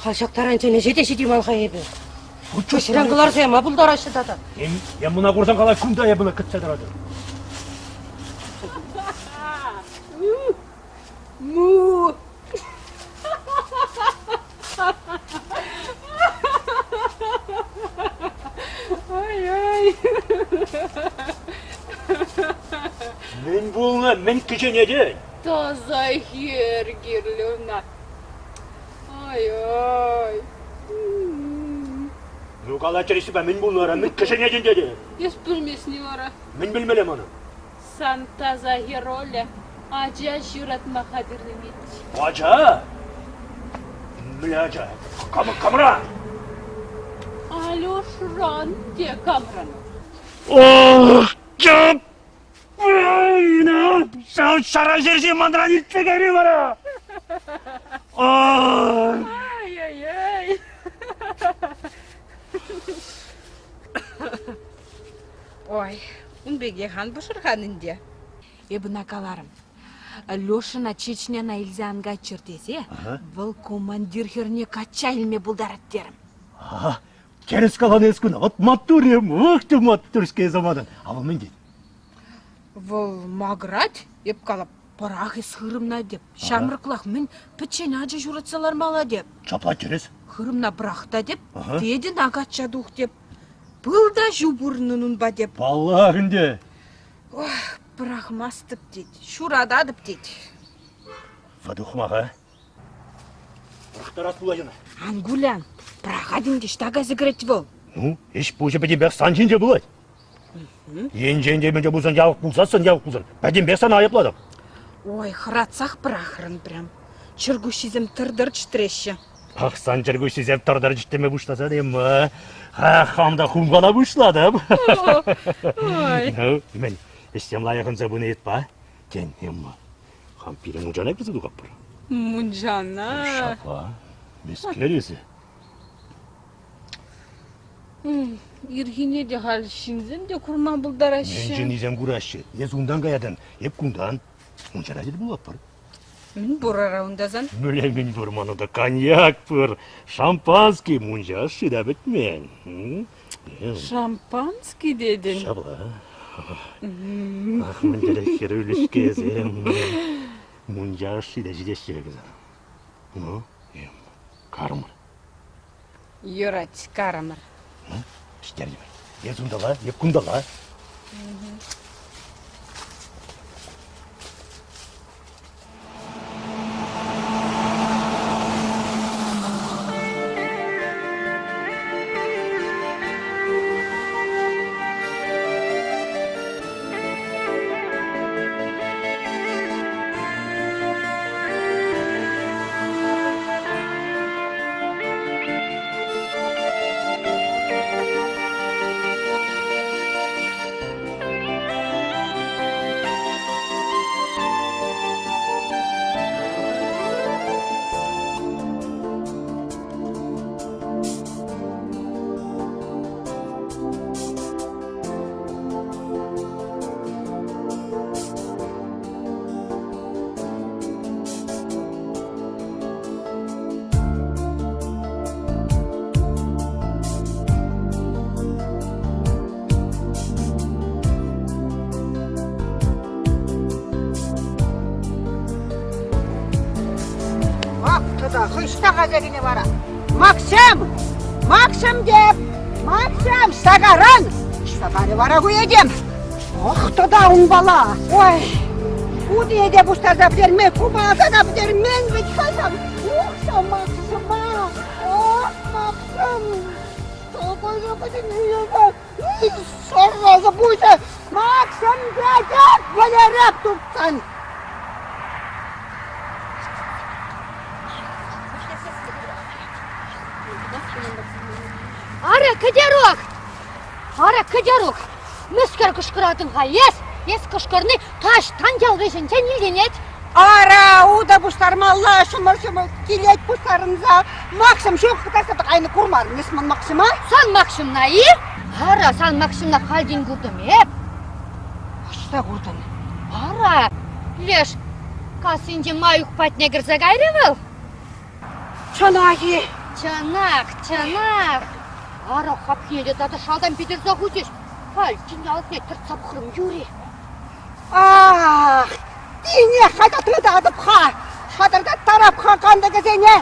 Speaker 7: Халь ҫак таранччен ӗҫе те ҫитейман-ха эпӗ. Ӗҫрен кӑларса яма пултараҫҫӗ тата.
Speaker 4: Е мӑна курсан калать, кунта эпӗ ӑна кӗтсе тӑратӑп.
Speaker 10: Ну! Ай-ай!
Speaker 4: Мӗн пулнӑ, мӗн кӗҫенетӗн?
Speaker 10: Таса хӗр кирлӗ ӑна. Ай-ай!
Speaker 4: Ну, калаччӑр эсӗ мӗн пулнӑ вара, мӗн кӗҫенетӗн тетӗн?
Speaker 10: Эс пӗлмесни вара.
Speaker 4: Мӗн пӗлмелле манӑн?
Speaker 10: Сан таса хӗр Оля ача ҫуратма хатӗрленет.
Speaker 4: Ача? Мӗнле ача? Кам, камра?
Speaker 1: Лешӑран те камран.
Speaker 4: Ох, Ҫав ҫара ҫерҫи манран иртсе кайрӗ вара.
Speaker 1: Ай-яй-яй.
Speaker 10: Ой, ун пекех ан пӑшӑрхан ӗнтӗ.
Speaker 1: Эп ӑна каларӑм. Лешӑна Чечняна илсе ан кайччӑр тесе вӑл командир хӗрне качча илме пултарать терӗм.
Speaker 4: Ага, тӗрӗс каланӑ эс куна. Вот маттур-им, ух ты маттурская заманан. А вӑл мӗн тет?
Speaker 10: Вӑл макӑрать, эп калап, пӑрах эс хырӑмна теп. Ҫамрӑклах мӗн пӗччен ача ҫуратса лармалла теп.
Speaker 4: Ҫапла тӗрӗс.
Speaker 10: Хырӑмна пӑрах та теп, тетӗн качча тух теп. Пыл та ҫу пурӑннӑн унпа теп.
Speaker 4: Паллах ӗнтӗ.
Speaker 10: Ох, пӑрахмастӑп тет, ҫурататӑп тет.
Speaker 4: Ватухмаха. Пӑрахтарас пулать ӑна.
Speaker 10: Ан кулян, пӑрахать ӗнтӗ, ӑҫта кайса кӗрет вӑл?
Speaker 4: Ну, ӗҫ-пуҫӗ пӗтӗмпех сан ҫинче пулать. Енчен те мӗнле пулсан явӑк пулсассӑн явӑк пулсан, пӗтӗмпех сана айӑплатӑп.
Speaker 10: Ой, хӑратсах пӑрахрӑн прям. Чӗркуҫҫисем тӑр-тӑр чӗтреҫҫӗ.
Speaker 4: Ах, сан чӗркуҫҫисем тӑр-тӑр чӗтреме пуҫласа тем, хам та хумхана пуҫлатӑп.
Speaker 10: Ой.
Speaker 4: Ну, мӗн, ӗҫсем лайӑх ӑнса пынӑ ятпа, тен, Эмма, хам пирӗн мунчана кӗрсе тухатпӑр.
Speaker 10: Мунчана?
Speaker 4: Ҫапла, мӗскер эсӗ?
Speaker 10: Ирхине те халь ҫынсем те курма пултараҫҫӗ.
Speaker 4: Мӗн ҫыннисем кураҫҫӗ? Эс унтан каятӑн, эп кунтан. Мунчара тӗл пулатпӑр.
Speaker 10: Мӗн пур ара унта сан?
Speaker 4: Мӗнле мӗн пур ман унта? Коньяк пур, шампанский, мунча ӑшши та пӗтмен.
Speaker 10: Шампанский тетӗн?
Speaker 4: Ҫапла. Ах, мӗнлерех хӗрӳлӗ-ҫке Мунча ӑшши те ҫитеҫҫӗ кӑсар. Ну, карӑмӑр.
Speaker 10: Юрать, карӑмӑр.
Speaker 4: Ҫитертӗмӗр. Эс унталла, эп кунталла.
Speaker 7: Ах, тата хӑҫта кайса вара? Максим! Максим деп! Максим, сагаран! Сагарӗ вара ку этем! Ох, тата унпала! Ой, ку те пуҫтарса пӗтерме, купаласа та пӗтермен вӗт-ха ҫав. Ух, Максима! Ох, Максим! Сарраса пуҫӗ! Максим тетеп вӗлереп тупсан!
Speaker 3: Ара, Кӗтерук! Ара, Кӗтерук! Мӗскер кӑшкӑратӑн-ха эс? Эс кӑшкӑрни таҫтан ял вӗҫӗнчен илтӗнет.
Speaker 7: Ара, утӑ пуҫтармалла, ҫумӑр-ҫумӑр килет пуҫтарӑнса. Максим ҫук, кӑтартса айнӑ курмарӑн эс ман Максима?
Speaker 3: Сан Максимна-и? Ара, сан Максимна хальтен куртӑм эп.
Speaker 7: Ӑҫта куртӑн?
Speaker 3: Ара, леш кассинче Маюк патне кӗрсе кайрӗ вӑл.
Speaker 7: Чӑнах-и?
Speaker 3: Чӑнах, чӑнах. Ара, хапхине те тата шалтан питӗрсе хучӗҫ. Халь тин алӑкне тӗртсе пӑхрӑм, юри.
Speaker 7: Ах, тинех хайта тытатӑп-ха! Шатӑртаттарап-ха кантӑкӗсене!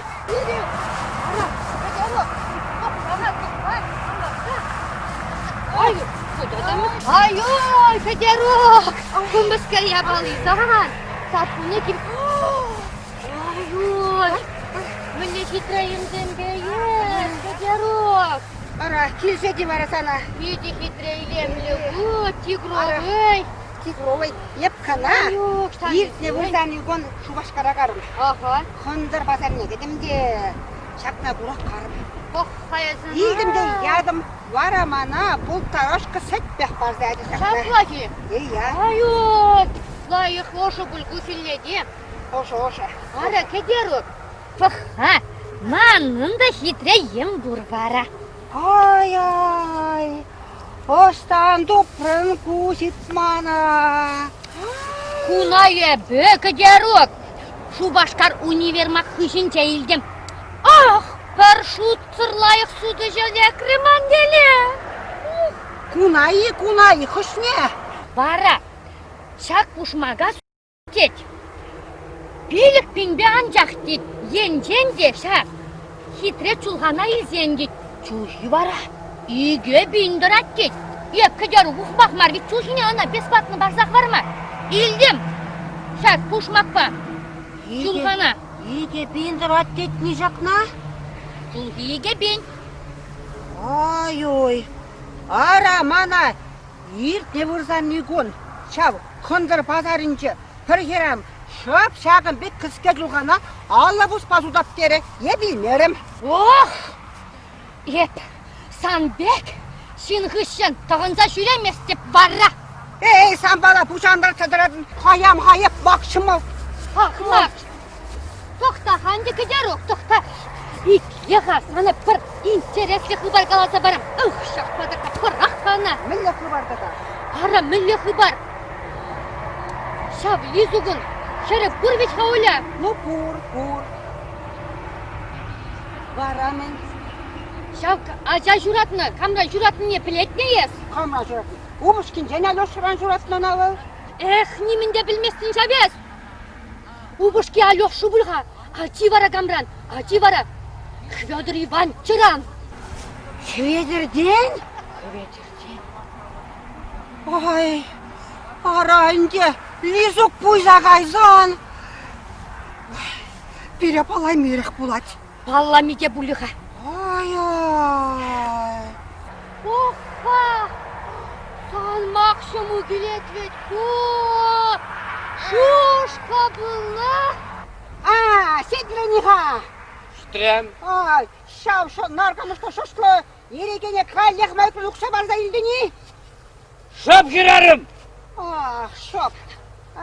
Speaker 3: Ай-ой, Кӗтерук! Ку мӗскер япали сан? Саппунӗ кил... Ай-ой, мӗнле хитре йӗмсемпе эс, Кӗтерук!
Speaker 7: Ара, килсе те вара сана.
Speaker 3: Питӗ хитре илемлӗ ку, тигровый.
Speaker 7: Тигровый. Эп кӑна иртнӗ вырсарни кун Шупашкара карӑм.
Speaker 3: Ага.
Speaker 7: Хӑнтӑр пасарне кӗтӗм те ҫакна курах карӑм.
Speaker 11: Пӑх-ха эсӗ.
Speaker 7: Илтӗм те ятӑм. Вара мана полторашка сӗтпех парса ячӗ ҫакна.
Speaker 11: Ҫаплах-и?
Speaker 7: Ия.
Speaker 11: Ай-ой, лайӑх ӑшӑ пуль ку хӗлле
Speaker 7: Ӑшӑ, ӑшӑ.
Speaker 11: Ара, кӗтерук. Пӑх-ха, манӑн та хитре йӗм пур вара.
Speaker 7: Ай-ай, ӑҫтан тупрӑн ку ҫытмана?
Speaker 11: Куна эпӗ, Кӗтерук, Шупашкар универмаг хыҫӗнче илтӗм. Ах, пӗр шутсӑр лайӑх сутӑҫӑ лекрӗ ман тӗле.
Speaker 7: Куна-и, куна-и, хӑшне?
Speaker 11: Вара ҫак пушмака тет. 5000-пе анчах тет, енчен те ҫак хитре чулхана илсен тет, чулхи вара 2000 тӑрать тет. Эп кӗтерук ухмах мар ведь чул ҫине ӑна бесплатно парса хӑварма. Илтӗм ҫак пушмакпа чулхана.
Speaker 7: 2000 тӑрать тетни ҫакна?
Speaker 11: Чулхи 2000.
Speaker 7: Ай-ой, ара мана Иртнӗ вырсарни кун ҫав Кӑнтӑр пасарӗнче пӗр хӗрарӑм шӑп ҫакӑн пек кӗске чулхана 50 пуспа сутап терӗ, эп илмерӗм.
Speaker 11: Ох! Эп сан пек ҫын хыҫҫӑн тӑхӑнса ҫӳреместӗп вара.
Speaker 7: Эй, санпала пуҫантарса тӑратӑн, хаям-ха эп вак ҫӑмӑл.
Speaker 11: Ах, Макс, тӑхта-ха ӗнтӗ, Кӗтерук, тӑхта. Итле-ха, сана пӗр интереслӗ хыпар каласа парам. Ых, ҫак патака пӑрах-ха ӑна.
Speaker 7: Мӗнле хыпар тата?
Speaker 11: Ара, мӗнле хыпар? Ҫав Лизукӑн хӗрӗ пур вӗт-ха, Оля?
Speaker 7: Ну, пур, пур. Вара мӗн?
Speaker 11: Ҫав ача ҫуратнӑ, камран ҫуратнине пӗлетне эс?
Speaker 7: Камран ҫуратнӑ? Упӑшкинчен Алешӑран ҫуратнӑ ӑна вӑл.
Speaker 11: Эх, нимӗн те пӗлместӗн ҫав эс. Упӑшки Алеша пуль-ха, ачи вара камран, ачи вара Хведор Иванчӑран.
Speaker 7: Хветӗртен?
Speaker 11: Хветӗртен.
Speaker 7: Ай, ара ӗнтӗ, Лизук пуйса кайсан пире палаймирех пулать.
Speaker 11: Паллами те пулӗ-ха.
Speaker 7: Ай-ай.
Speaker 11: Ох-ха! Сан Макҫӑму килет вӗт ку! Шушка пулнӑ!
Speaker 7: А, ҫитрӗн-и-ха?
Speaker 6: Ҫитрӗм.
Speaker 7: Ай, ҫав наркӑмӑшлӑ шӑршлӑ ерекене каллех майпӑн укҫа парса илтӗн-и?
Speaker 6: Шӑп, хӗрарӑм!
Speaker 7: Ах, шӑп.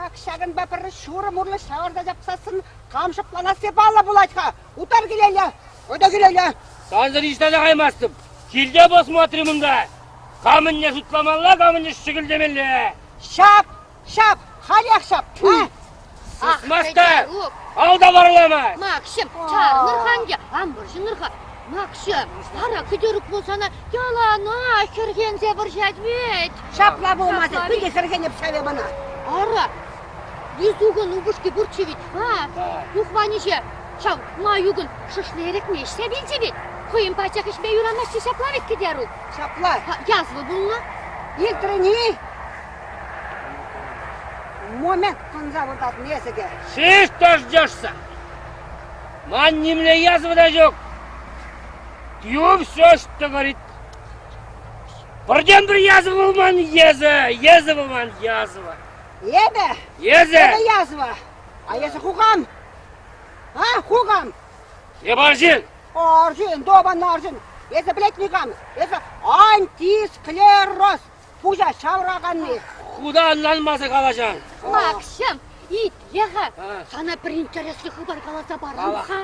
Speaker 7: Ак ҫакӑнпа пӗр ҫурӑм урлӑ ҫавӑрса ҫапсассӑн кам шӑпланасси паллӑ пулать-ха. Утар килелле, ӑта килелле.
Speaker 6: Сансӑр ниҫта та каймастӑп. Килте посмотрим унта. Камӑнне шутламалла, камӑнне шӗкӗлтемелле.
Speaker 7: Ҫап, ҫап, халех ҫап.
Speaker 6: Сысмаста, ал та варламасть.
Speaker 11: Макҫӑм, чарӑнӑр-ха ӗнтӗ, ан вӑрҫӑнӑр-ха. Макҫӑм, ара кӗтерук пулсана яланах хӗрхенсе вӑрҫать вӗт.
Speaker 7: Ҫапла пулмасӑр, питӗ хӗрхенеп ҫав эп ӑна.
Speaker 11: Ара, Лизукӑн упӑшки пурччӗ вӗт, а? Ухваниҫе, ҫав Маюкӑн шӑшли эрехне ӗҫсе вилчӗ вӗт. Хӑйӗн пачах ӗҫме юрамасть ҫапла вӗт, Кӗтерук?
Speaker 7: Ҫапла.
Speaker 11: Язва пулнӑ.
Speaker 7: Илтрӗн-и? Момент кӑнса выртатӑн эсӗ те.
Speaker 6: Сис дождешься. Ман нимле язва та ҫук. Пью все, что говорит. Пӗртен-пӗр язва пулман езӗ, езӗ пулман язва.
Speaker 7: Эпӗ?
Speaker 6: Эсӗ?
Speaker 7: Эпӗ язва. А эсӗ хукам? А, хукам?
Speaker 6: Эп арҫын.
Speaker 7: Арҫын, добан арҫын. Эсӗ пӗлет никам. Эсӗ антисклероз. Пуҫа ҫавраканни.
Speaker 6: Худа ӑнланмасӑр калаҫан.
Speaker 11: Макҫӑм, итле-ха. Сана пӗр интереслӗ хыпар каласа парам-ха.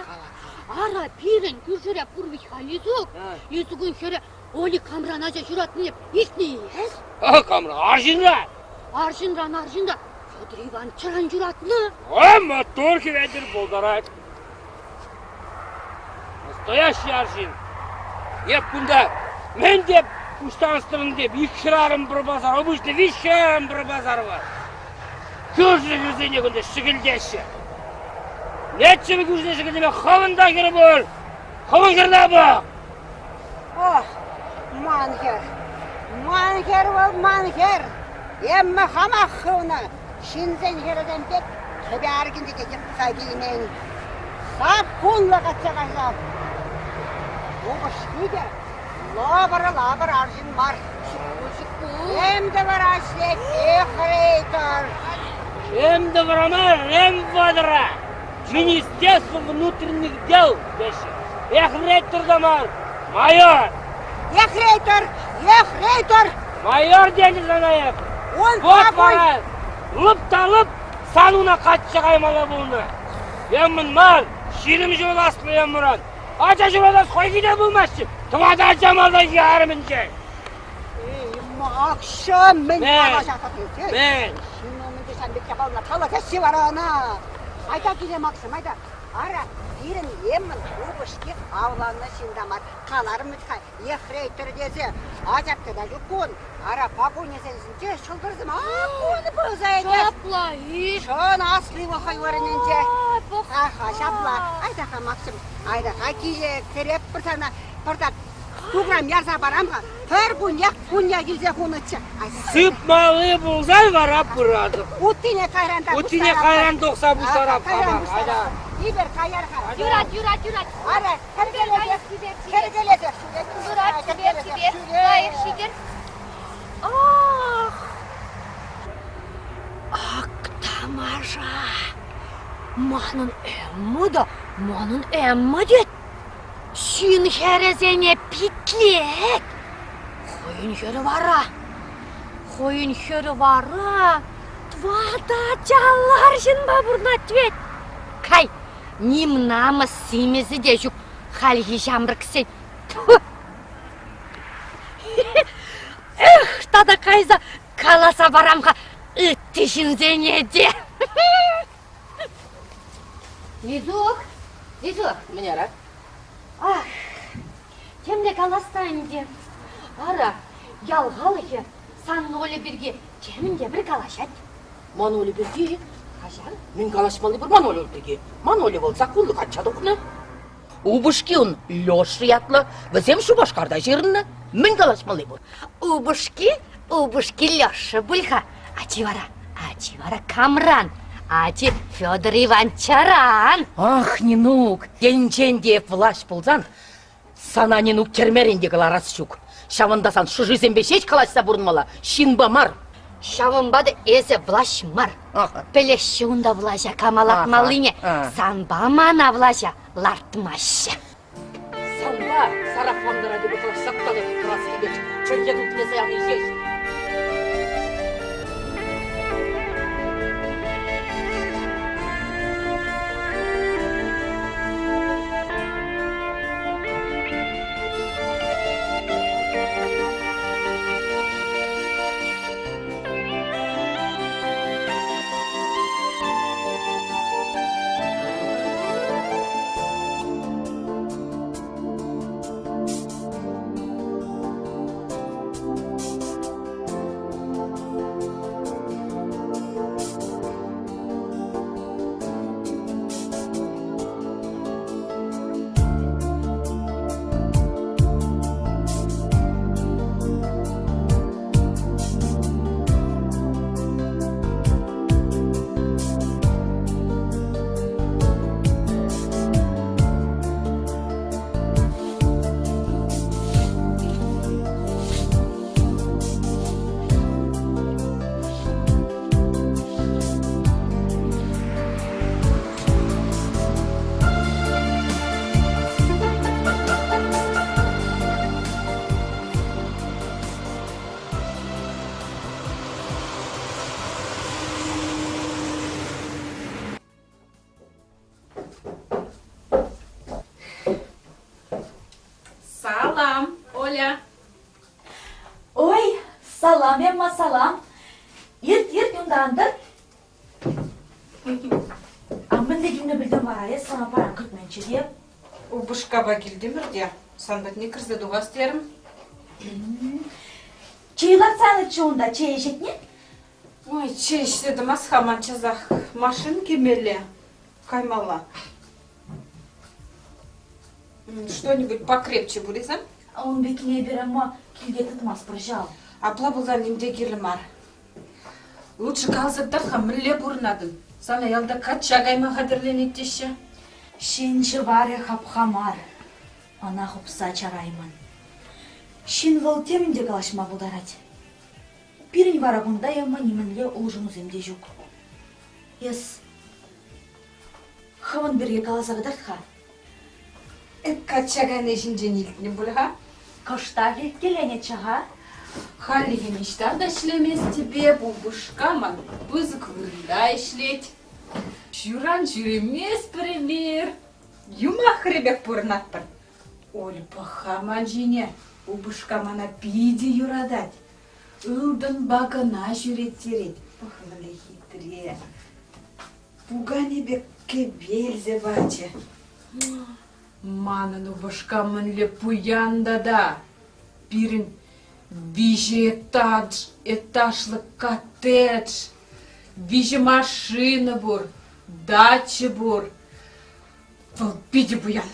Speaker 11: Ара, пирӗн кӳршӗре пур вӗт-ха Лизук. Лизукӑн хӗрӗ Оли камран ача ҫуратнине илтнӗ-и эс?
Speaker 6: Камран? Арҫынра.
Speaker 11: Арҫынран арҫын та Федор Ивановичран юратнӑ.
Speaker 6: О, маттур Хӗветӗр пултарать. Настоящий арҫын. Эп кунта мӗн те пуҫтарӑстӑрӑн деп ик хӗрарӑм пӗр пасар, обычно виҫ хӗрарӑм пӗр пасар бар. Кӳршӗ хӗрсене кунта шӗкӗлтеҫҫӗ. Неччӗ кӳршӗне шӗкӗлтеме хӑвӑн та хӗрӗ пур. Хӑвӑн хӗрне пӑх.
Speaker 7: Ох, ман хӗр, ман хӗр вӑл, ман хӗр. Эмма хамах хывнӑ. Ҫынсен хӗрӗсем пек кӗпе аркинче те йӑтса килмен. Саккунлӑ качча кайса. Упӑшки те лӑпӑр-лапӑр арҫын мар. Эм те вара ӗҫлет, ехрейтор.
Speaker 6: Эм те вара мар, эм ватӑра. Министерство внутренних дел теҫҫӗ. Ехрейтор та мар. Майор!
Speaker 7: Ефрейтор! Ефрейтор!
Speaker 6: Майор тенӗ сана эп.
Speaker 7: Он
Speaker 6: Вот вара лӑп та лӑп сан уна качча каймалла пулнӑ. Эммӗн мар, 20 ҫул аслӑ Эммуран. Ача ҫуратас хӑйхи те пулмасть. Тӑватӑ ача малтанхи арӑмӗнче.
Speaker 7: Эй, Макҫӑм, мӗн калаҫатӑн эсӗ?
Speaker 6: Мӗн?
Speaker 7: Ҫын умӗнче ҫан пек япалана калаҫаҫҫӗ вара ӑна. Айта киле, Максим, айта. Ара, пирӗн Еммӑн упӑшки авланнӑ ҫын та мар. Каларӑм вӗт-ха, ефрейтор тесе. Ачапча та ҫук кун. Ара, пакунӗсен ҫинче ҫӑлтӑрсем ак кун пулса ӗнтӗ.
Speaker 11: Ҫапла-и?
Speaker 7: Чӑн асли вӑл хӑй вырӑнӗнче. Аха, ҫапла. Айта-ха, Максим, айта-ха, киле кӗретпӗр сана. Пӑртак Туграм ярса парам-ха. Пӗр куннех кунне килсе хунӑччӗ.
Speaker 6: Сыпмалли пулсан вара пыратӑп.
Speaker 7: Уттине кайран та
Speaker 6: Уттине кайран тухса пуҫтарап
Speaker 7: Кайран пуҫтарап. Ибер каяр-ха.
Speaker 11: Юрать, юрать, юрать.
Speaker 7: Ара, кӗркелесех, кӗркелесех ҫӳрет.
Speaker 11: Юрать, чипер, чипер. Лайӑх ҫитер.
Speaker 3: Ах! Ак тамаша! Манӑн Эмма та, манӑн Эмма тет. Ҫын хӗрӗсене питлет. Хӑйӗн хӗрӗ вара, хӑйӗн хӗрӗ вара тӑватӑ ачаллӑ арҫынпа пурӑнать вӗт. Кай, ним намӑс симӗсӗ те ҫук хальхи ҫамрӑксен. Эх, тата кайса каласа парам-ха ытти ҫынсене те.
Speaker 5: Лизук, Лизук. Мӗн ара?
Speaker 11: Ах, темле калас та ӗнтӗ. Ара, ял халӑхӗ сан Оля пирки темӗн те пӗр калаҫать.
Speaker 5: Ман Оля пирки? Каҫар. Мӗн калаҫмалли пур ман Оля пирки? Ман Оля вӑл саккунлӑ качча тухнӑ. Упӑшки ун Леша ятлӑ. Вӗсем Шупашкарта ҫырӑннӑ. Мӗн калаҫмалли пур?
Speaker 11: Упӑшки, упӑшки Леша пуль-ха. Ачи вара, ачи вара камран? Ачи Федор Иванчаран.
Speaker 5: Ах, Нинук, енчен те эп влаҫ пулсан, сана Нинук тӗрмерен те кӑларас ҫук. Ҫавӑнта сан шӑшисемпе ҫеҫ калаҫса пурӑнмалла, ҫынпа мар.
Speaker 11: Ҫавӑнпа та эсӗ влаҫ мар. Пӗлеҫҫӗ унта влаҫа кама лартмаллине. Санпа мана влаҫа лартмаҫҫӗ.
Speaker 5: Санпа сарафанлӑ радиопа калаҫса тӑрас килет. Чӗлхе тутнесе яни ҫеҫ.
Speaker 10: Салам, Оля.
Speaker 1: Ой, салам, Эмма, салам. Ирт, ирт, унта ан тӑр. А мӗнле килнӗ пӗлтӗм вара, эс сана паян кӗтменччӗ те.
Speaker 10: Упӑшкапа килтӗмӗр те сан патне кӗрсе тухас терӗм.
Speaker 1: Чей лартсанӑччӗ унта, чей ӗҫетне?
Speaker 10: Ой, чей ӗҫсе тӑмас-ха ман часах. Машин килмелле, каймалла. Что-нибудь покрепче пуль-и
Speaker 1: Ун пеккине эпир ама килте тытмастпӑр ҫав.
Speaker 10: Апла пулсан ним те кирлӗ мар. Лучше каласа кӑтарт-ха, мӗнле пурӑнатӑн? Сана ялта качча кайма хатӗрленет теҫҫӗ.
Speaker 3: Ҫын ҫӑварӗ хапха мар, ӑна хупса чараймӑн. Ҫын вӑл темӗн те калаҫма пултарать. Пирӗн вара кунта яма нимӗнле улшӑнусем те ҫук. Эс хӑвӑн пирки каласа кӑтарт-ха.
Speaker 10: Эп качча кайни ҫинчен илтнӗ пуль-ха.
Speaker 3: Кӑштах илткеленӗччӗ-ха.
Speaker 10: Хальлӗхе ниҫта та ӗҫлеместӗп эп, упӑшка ман пысӑк вырӑнта ӗҫлет. Ҫуран ҫӳреместпӗр эпир, юмахри пек пурӑнатпӑр. Оль, пӑх-ха ман ҫине, упӑшка мана питӗ юратать. Ылтӑнпа кӑна ҫӳреттерет, пӑх мӗнле хитре. Пукане пек кӗвелсе пачӗ. Манӑн упӑшка мӗнле пуян тата! Пирӗн виҫӗ этаж, этажлӑ коттедж, виҫӗ машина пур, дача пур. Вӑл питӗ пуян.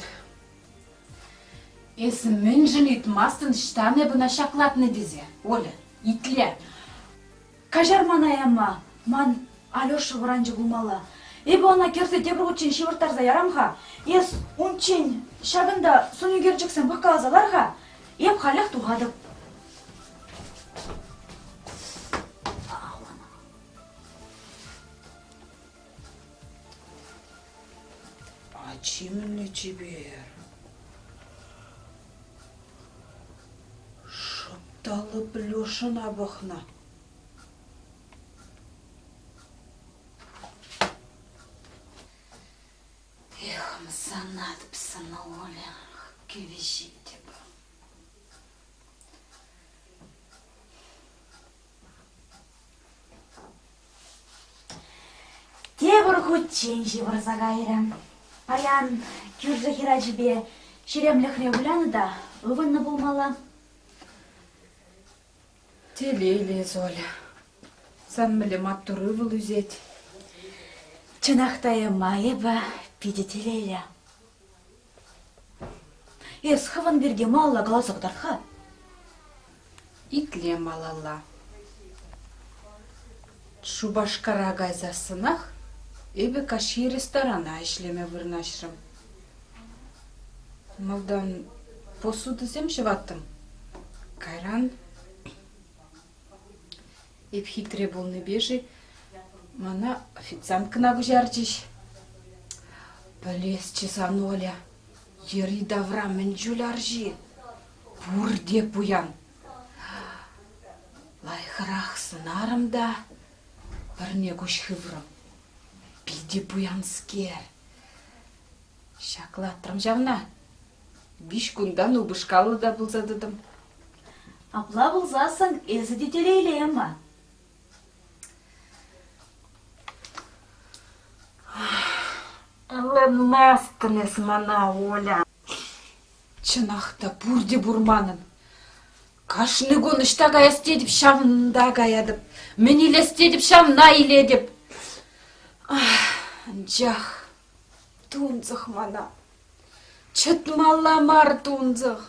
Speaker 10: Эсӗ мӗншӗн ыйтмастӑн ӑҫтан эп ӑна ҫаклатнӑ тесе, Оля, итле.
Speaker 3: Каҫар мана, Эмма, ман Алеша вӑранчӗ пулмалла. Эпӗ ӑна кӗрсе тепӗр хутчен ҫывӑрттарса ярам-ха. Эс унччен ҫакӑнта сӑнӳкерчӗксем пӑхкаласа лар-ха. Эп халех тухатӑп.
Speaker 8: Ачи мӗнле чипер. Шӑп та лӑп Лешӑна пӑхнӑ.
Speaker 10: Эх, ӑмсанатӑп сана, Оля, кӗвӗҫетӗп.
Speaker 3: Тепӗр хутчен ҫывӑрса кайрӗ. Паян кӳршӗ хӗрачипе ҫеремлӗхре вылянӑ та ывӑннӑ пулмалла.
Speaker 10: Телейлӗ эс, Оля. Сан мӗнле маттур ывӑл ӳсет.
Speaker 3: Чӑнах та, Эмма, эпӗ питӗ телейлӗ. Эс хӑвӑн пирки малалла каласа кӑтарт-ха.
Speaker 10: Итле малалла. Шупашкара кайсассӑнах эпӗ каҫхи ресторана ӗҫлеме вырнаҫрӑм. Малтан посудӑсем ҫӑваттӑм, кайран эп хитре пулнипе-ши мана официанткӑна куҫарчӗҫ. Пӗлесчӗ сан, Оля, йӗри-тавра мӗн чуль арҫын. Пурте пуян. Лайӑхрах сӑнарӑм та пӗрне куҫ хыврӑм. Питӗ пуянскер. Ҫаклатрӑм ҫавна. Виҫ кунтан упӑшкаллӑ та пулса тӑтӑм.
Speaker 3: Апла пулсассӑн эсӗ те телейлӗ, Эмма.
Speaker 10: Ӑнланмастӑн эс мана, Оля. Чӑнах та пурте пур манӑн. Кашни кун ӑҫта каяс тетӗп, ҫавӑнта каятӑп. Мӗн илес тетӗп, ҫавна илетӗп. Анчах тунсӑх мана. Чӑтмалла мар тунсӑх.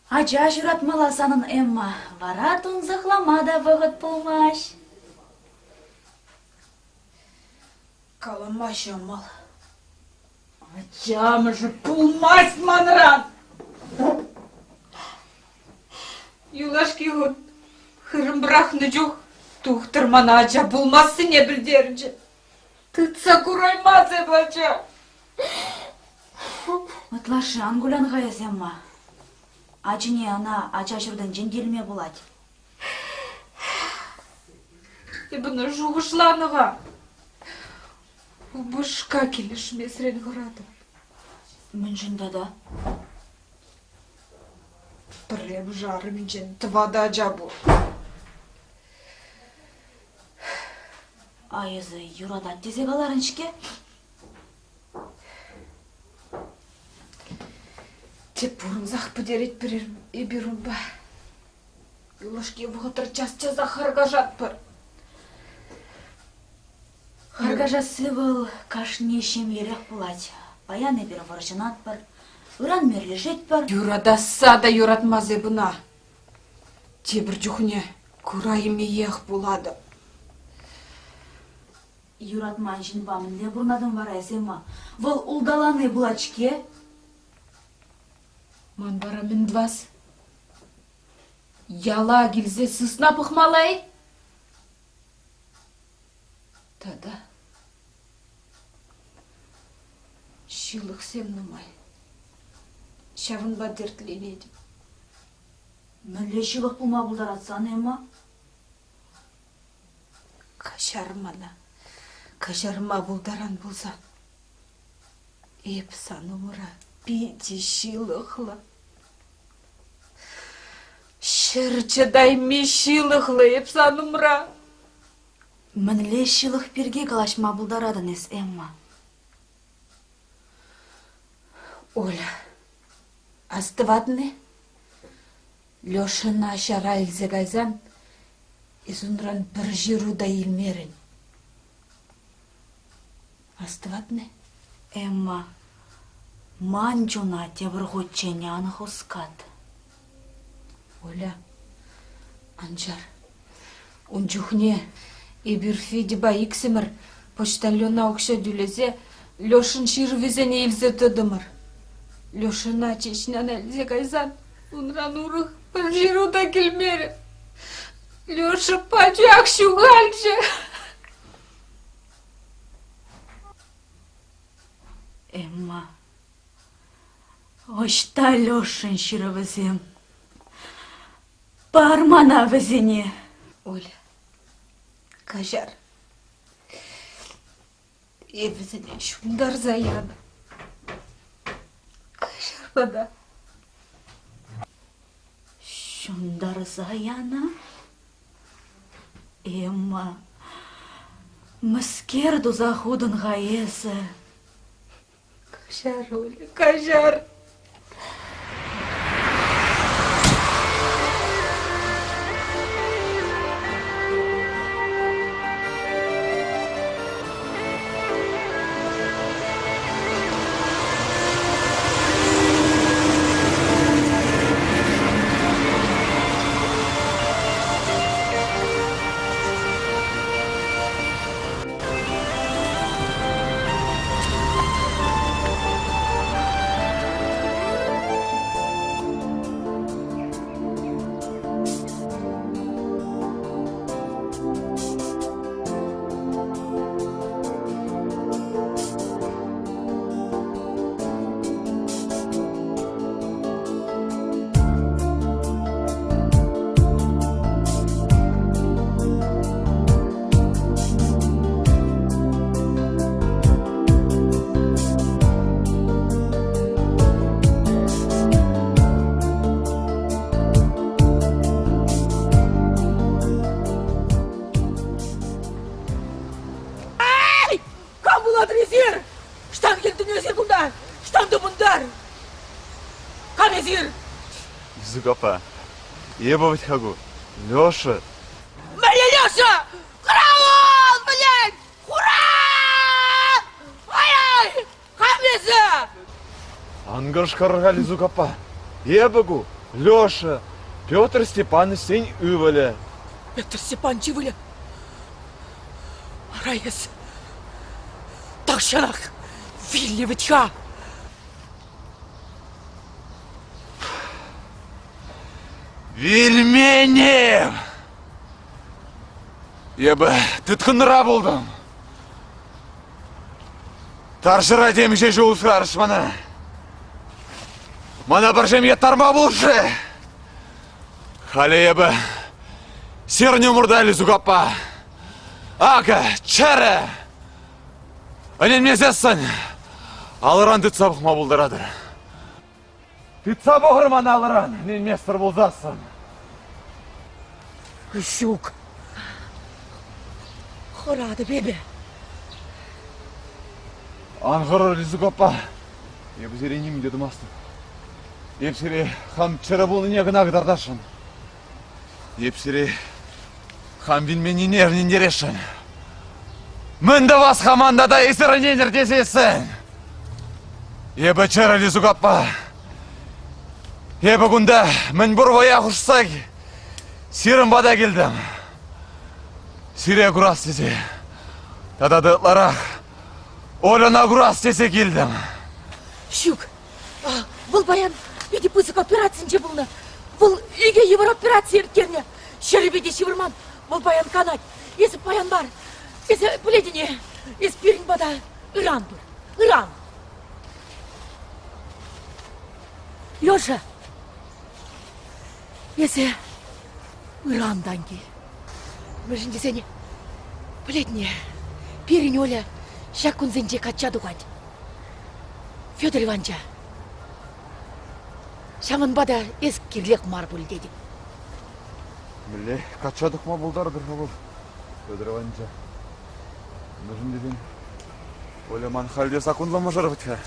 Speaker 3: Ача ҫуратмалла санӑн, Эмма. Вара тунсӑхлама та вӑхӑт пулмасть.
Speaker 8: Калама ҫӑмӑл. Ача амӑшӗ пулмасть манран.
Speaker 10: Юлашки хут хырӑм пӑрахнӑ чух тухтӑр мана ача пулмассине пӗлтерчӗ. Тытса кураймасть эп ача.
Speaker 3: Ытлашши ан кулян-ха эс, Эмма. Ачине ӑна ача ҫуртӗнчен те илме пулать.
Speaker 10: Эп ӑна шухӑшланӑ-ха. Упӑшка килӗшмесрен хӑратӑп.
Speaker 3: Мӗншӗн тата?
Speaker 8: Пӗрремӗш арӑмӗнчен тӑватӑ ача пур.
Speaker 3: А эсӗ юратать тесе каларӑн-ҫке.
Speaker 10: Те пурӑнсах пӗтеретпӗр эпир унпа. Юлашки вӑхӑтра час-часах харкашатпӑр.
Speaker 3: Харкашасси вӑл кашни ҫемьерех пулать. Паян эпир вӑрҫӑнатпӑр, ыран мирлешетпӗр.
Speaker 10: Юратасса та юратмас эп ӑна. Тепӗр чухне кураймиех пулатӑп.
Speaker 3: Юратман ҫынпа мӗнле пурӑнатӑн вара эс, Эмма? Вӑл улталани пулать-ҫке.
Speaker 10: Ман вара мӗн тӑвас? Яла килсе сысна пӑхмалла-и? Тата. Ҫылӑхсем нумай. Ҫавӑнпа тертленетӗп.
Speaker 3: Мӗнле ҫылӑх пулма пултарать сан, Эмма?
Speaker 10: Каҫар мана. Каҫарма пултаран пулсан. Эп сан умра питӗ ҫылӑхлӑ. Ҫӗр чӑтайми ҫылӑхлӑ эп сан умра.
Speaker 3: Мӗнле ҫылӑх пирки калаҫма пултаратӑн эс, Эмма?
Speaker 10: Оля, астӑватӑн-и? Лешӑна ҫара илсе кайсан эс унран пӗр ҫыру та илмерӗн. Астӑватӑн-и?
Speaker 3: Эмма, ман чуна тепӗр хутчен ан хускат.
Speaker 10: Оля, ан чар. Ун чухне эпир Федьӑпа иксӗмӗр почтальона укҫа тӳлесе Лешӑн ҫырӑвӗсене илсе тӑтӑмӑр. Лешӑна Чечняна илсе кайсан унран урӑх пӗр ҫыру та килмерӗ. Леша пачах ҫухалчӗ.
Speaker 3: Эмма, ӑҫта Лешӑн ҫырӑвӗсем? Пар мана вӗсене.
Speaker 10: Оля, каҫар. Эп вӗсене ҫунтарса янӑ. Каҫар мана.
Speaker 3: Ҫунтарса янӑ? Эмма, мӗскер туса хутӑн-ха эсӗ?
Speaker 10: Каҫар, Оля, каҫар.
Speaker 5: Эй! Кам пулатӑр эсир? Штан килтӗн эсир кунта? Штан тупӑнтар? Кам эсир?
Speaker 2: Язык апа. Эпӗ вӗт-ха ку. Леша.
Speaker 5: Мӗнле Леша? Караул, блядь! Хурал! Ай-ай! Кам эсӗ?
Speaker 2: Ан кӑшкӑр-ха, Лизук аппа. Эпӗ ку, Леша, Петр Степановичсен ывӑлӗ.
Speaker 5: Петр Степанович ывӑлӗ? Ара эс тахҫанах вилнӗ вӗт-ха.
Speaker 2: Вилменем! Эпӗ тыткӑнра пултӑм. Тарҫӑра темиҫе ҫул усрарӗҫ мана. Мана пӗр ҫемье тарма пулӑшрӗ. Халӗ эпӗ сирӗн умӑрта Лизук аппа. Акӑ, чӗрӗ! Ӗненмесессӗн алӑран тытса пӑхма пултаратӑр. Тытса пӑхӑр мана алӑран, ӗненместӗр пулсассӑн.
Speaker 5: Ҫук. Хӑратӑп эпӗ.
Speaker 2: Ан хӑрӑр, Лизук аппа. Эпӗ сире нимӗн те тумастӑп. Эп сире хам чӗрӗ пулнине кӑна кӑтартасшӑн. Эп сире хам вилменнине ӗнентересшӗн. Мӗн тӑвас-ха ман тата эсир ӗненӗр тесессӗн? Эпӗ чӗрӗ Лизук аппа. Эпӗ кунта мӗнпур вӑя хушса сирӗн пата килтӗм. Сире курас тесе тата та ытларах Ольӑна курас тесе килтӗм.
Speaker 5: Ҫук, вӑл паян питӗ пысӑк операцинче пулнӑ. Вӑл икӗ йывӑр операци ирттернӗ. Ҫӗрӗпе те ҫывӑрман. Вӑл паян канать. Эсӗ паян мар. Эсӗ пӗлетӗн-и, эс пирӗн пата ыран пыр. Ыран. Леша, эсӗ ырантан кил. Мӗншӗн тесен, пӗлетне, пирӗн Оля ҫак кунсенче качча тухать. Федор Иванча. Ҫавӑнпа та эс кирлех мар пуль тетӗп.
Speaker 2: Мӗнле качча тухма пултартӑр-ха вӑл, Федор Иванча? Мӗншӗн тесен, Оля ман халь те саккунлӑ мӑшӑр вӗт-ха.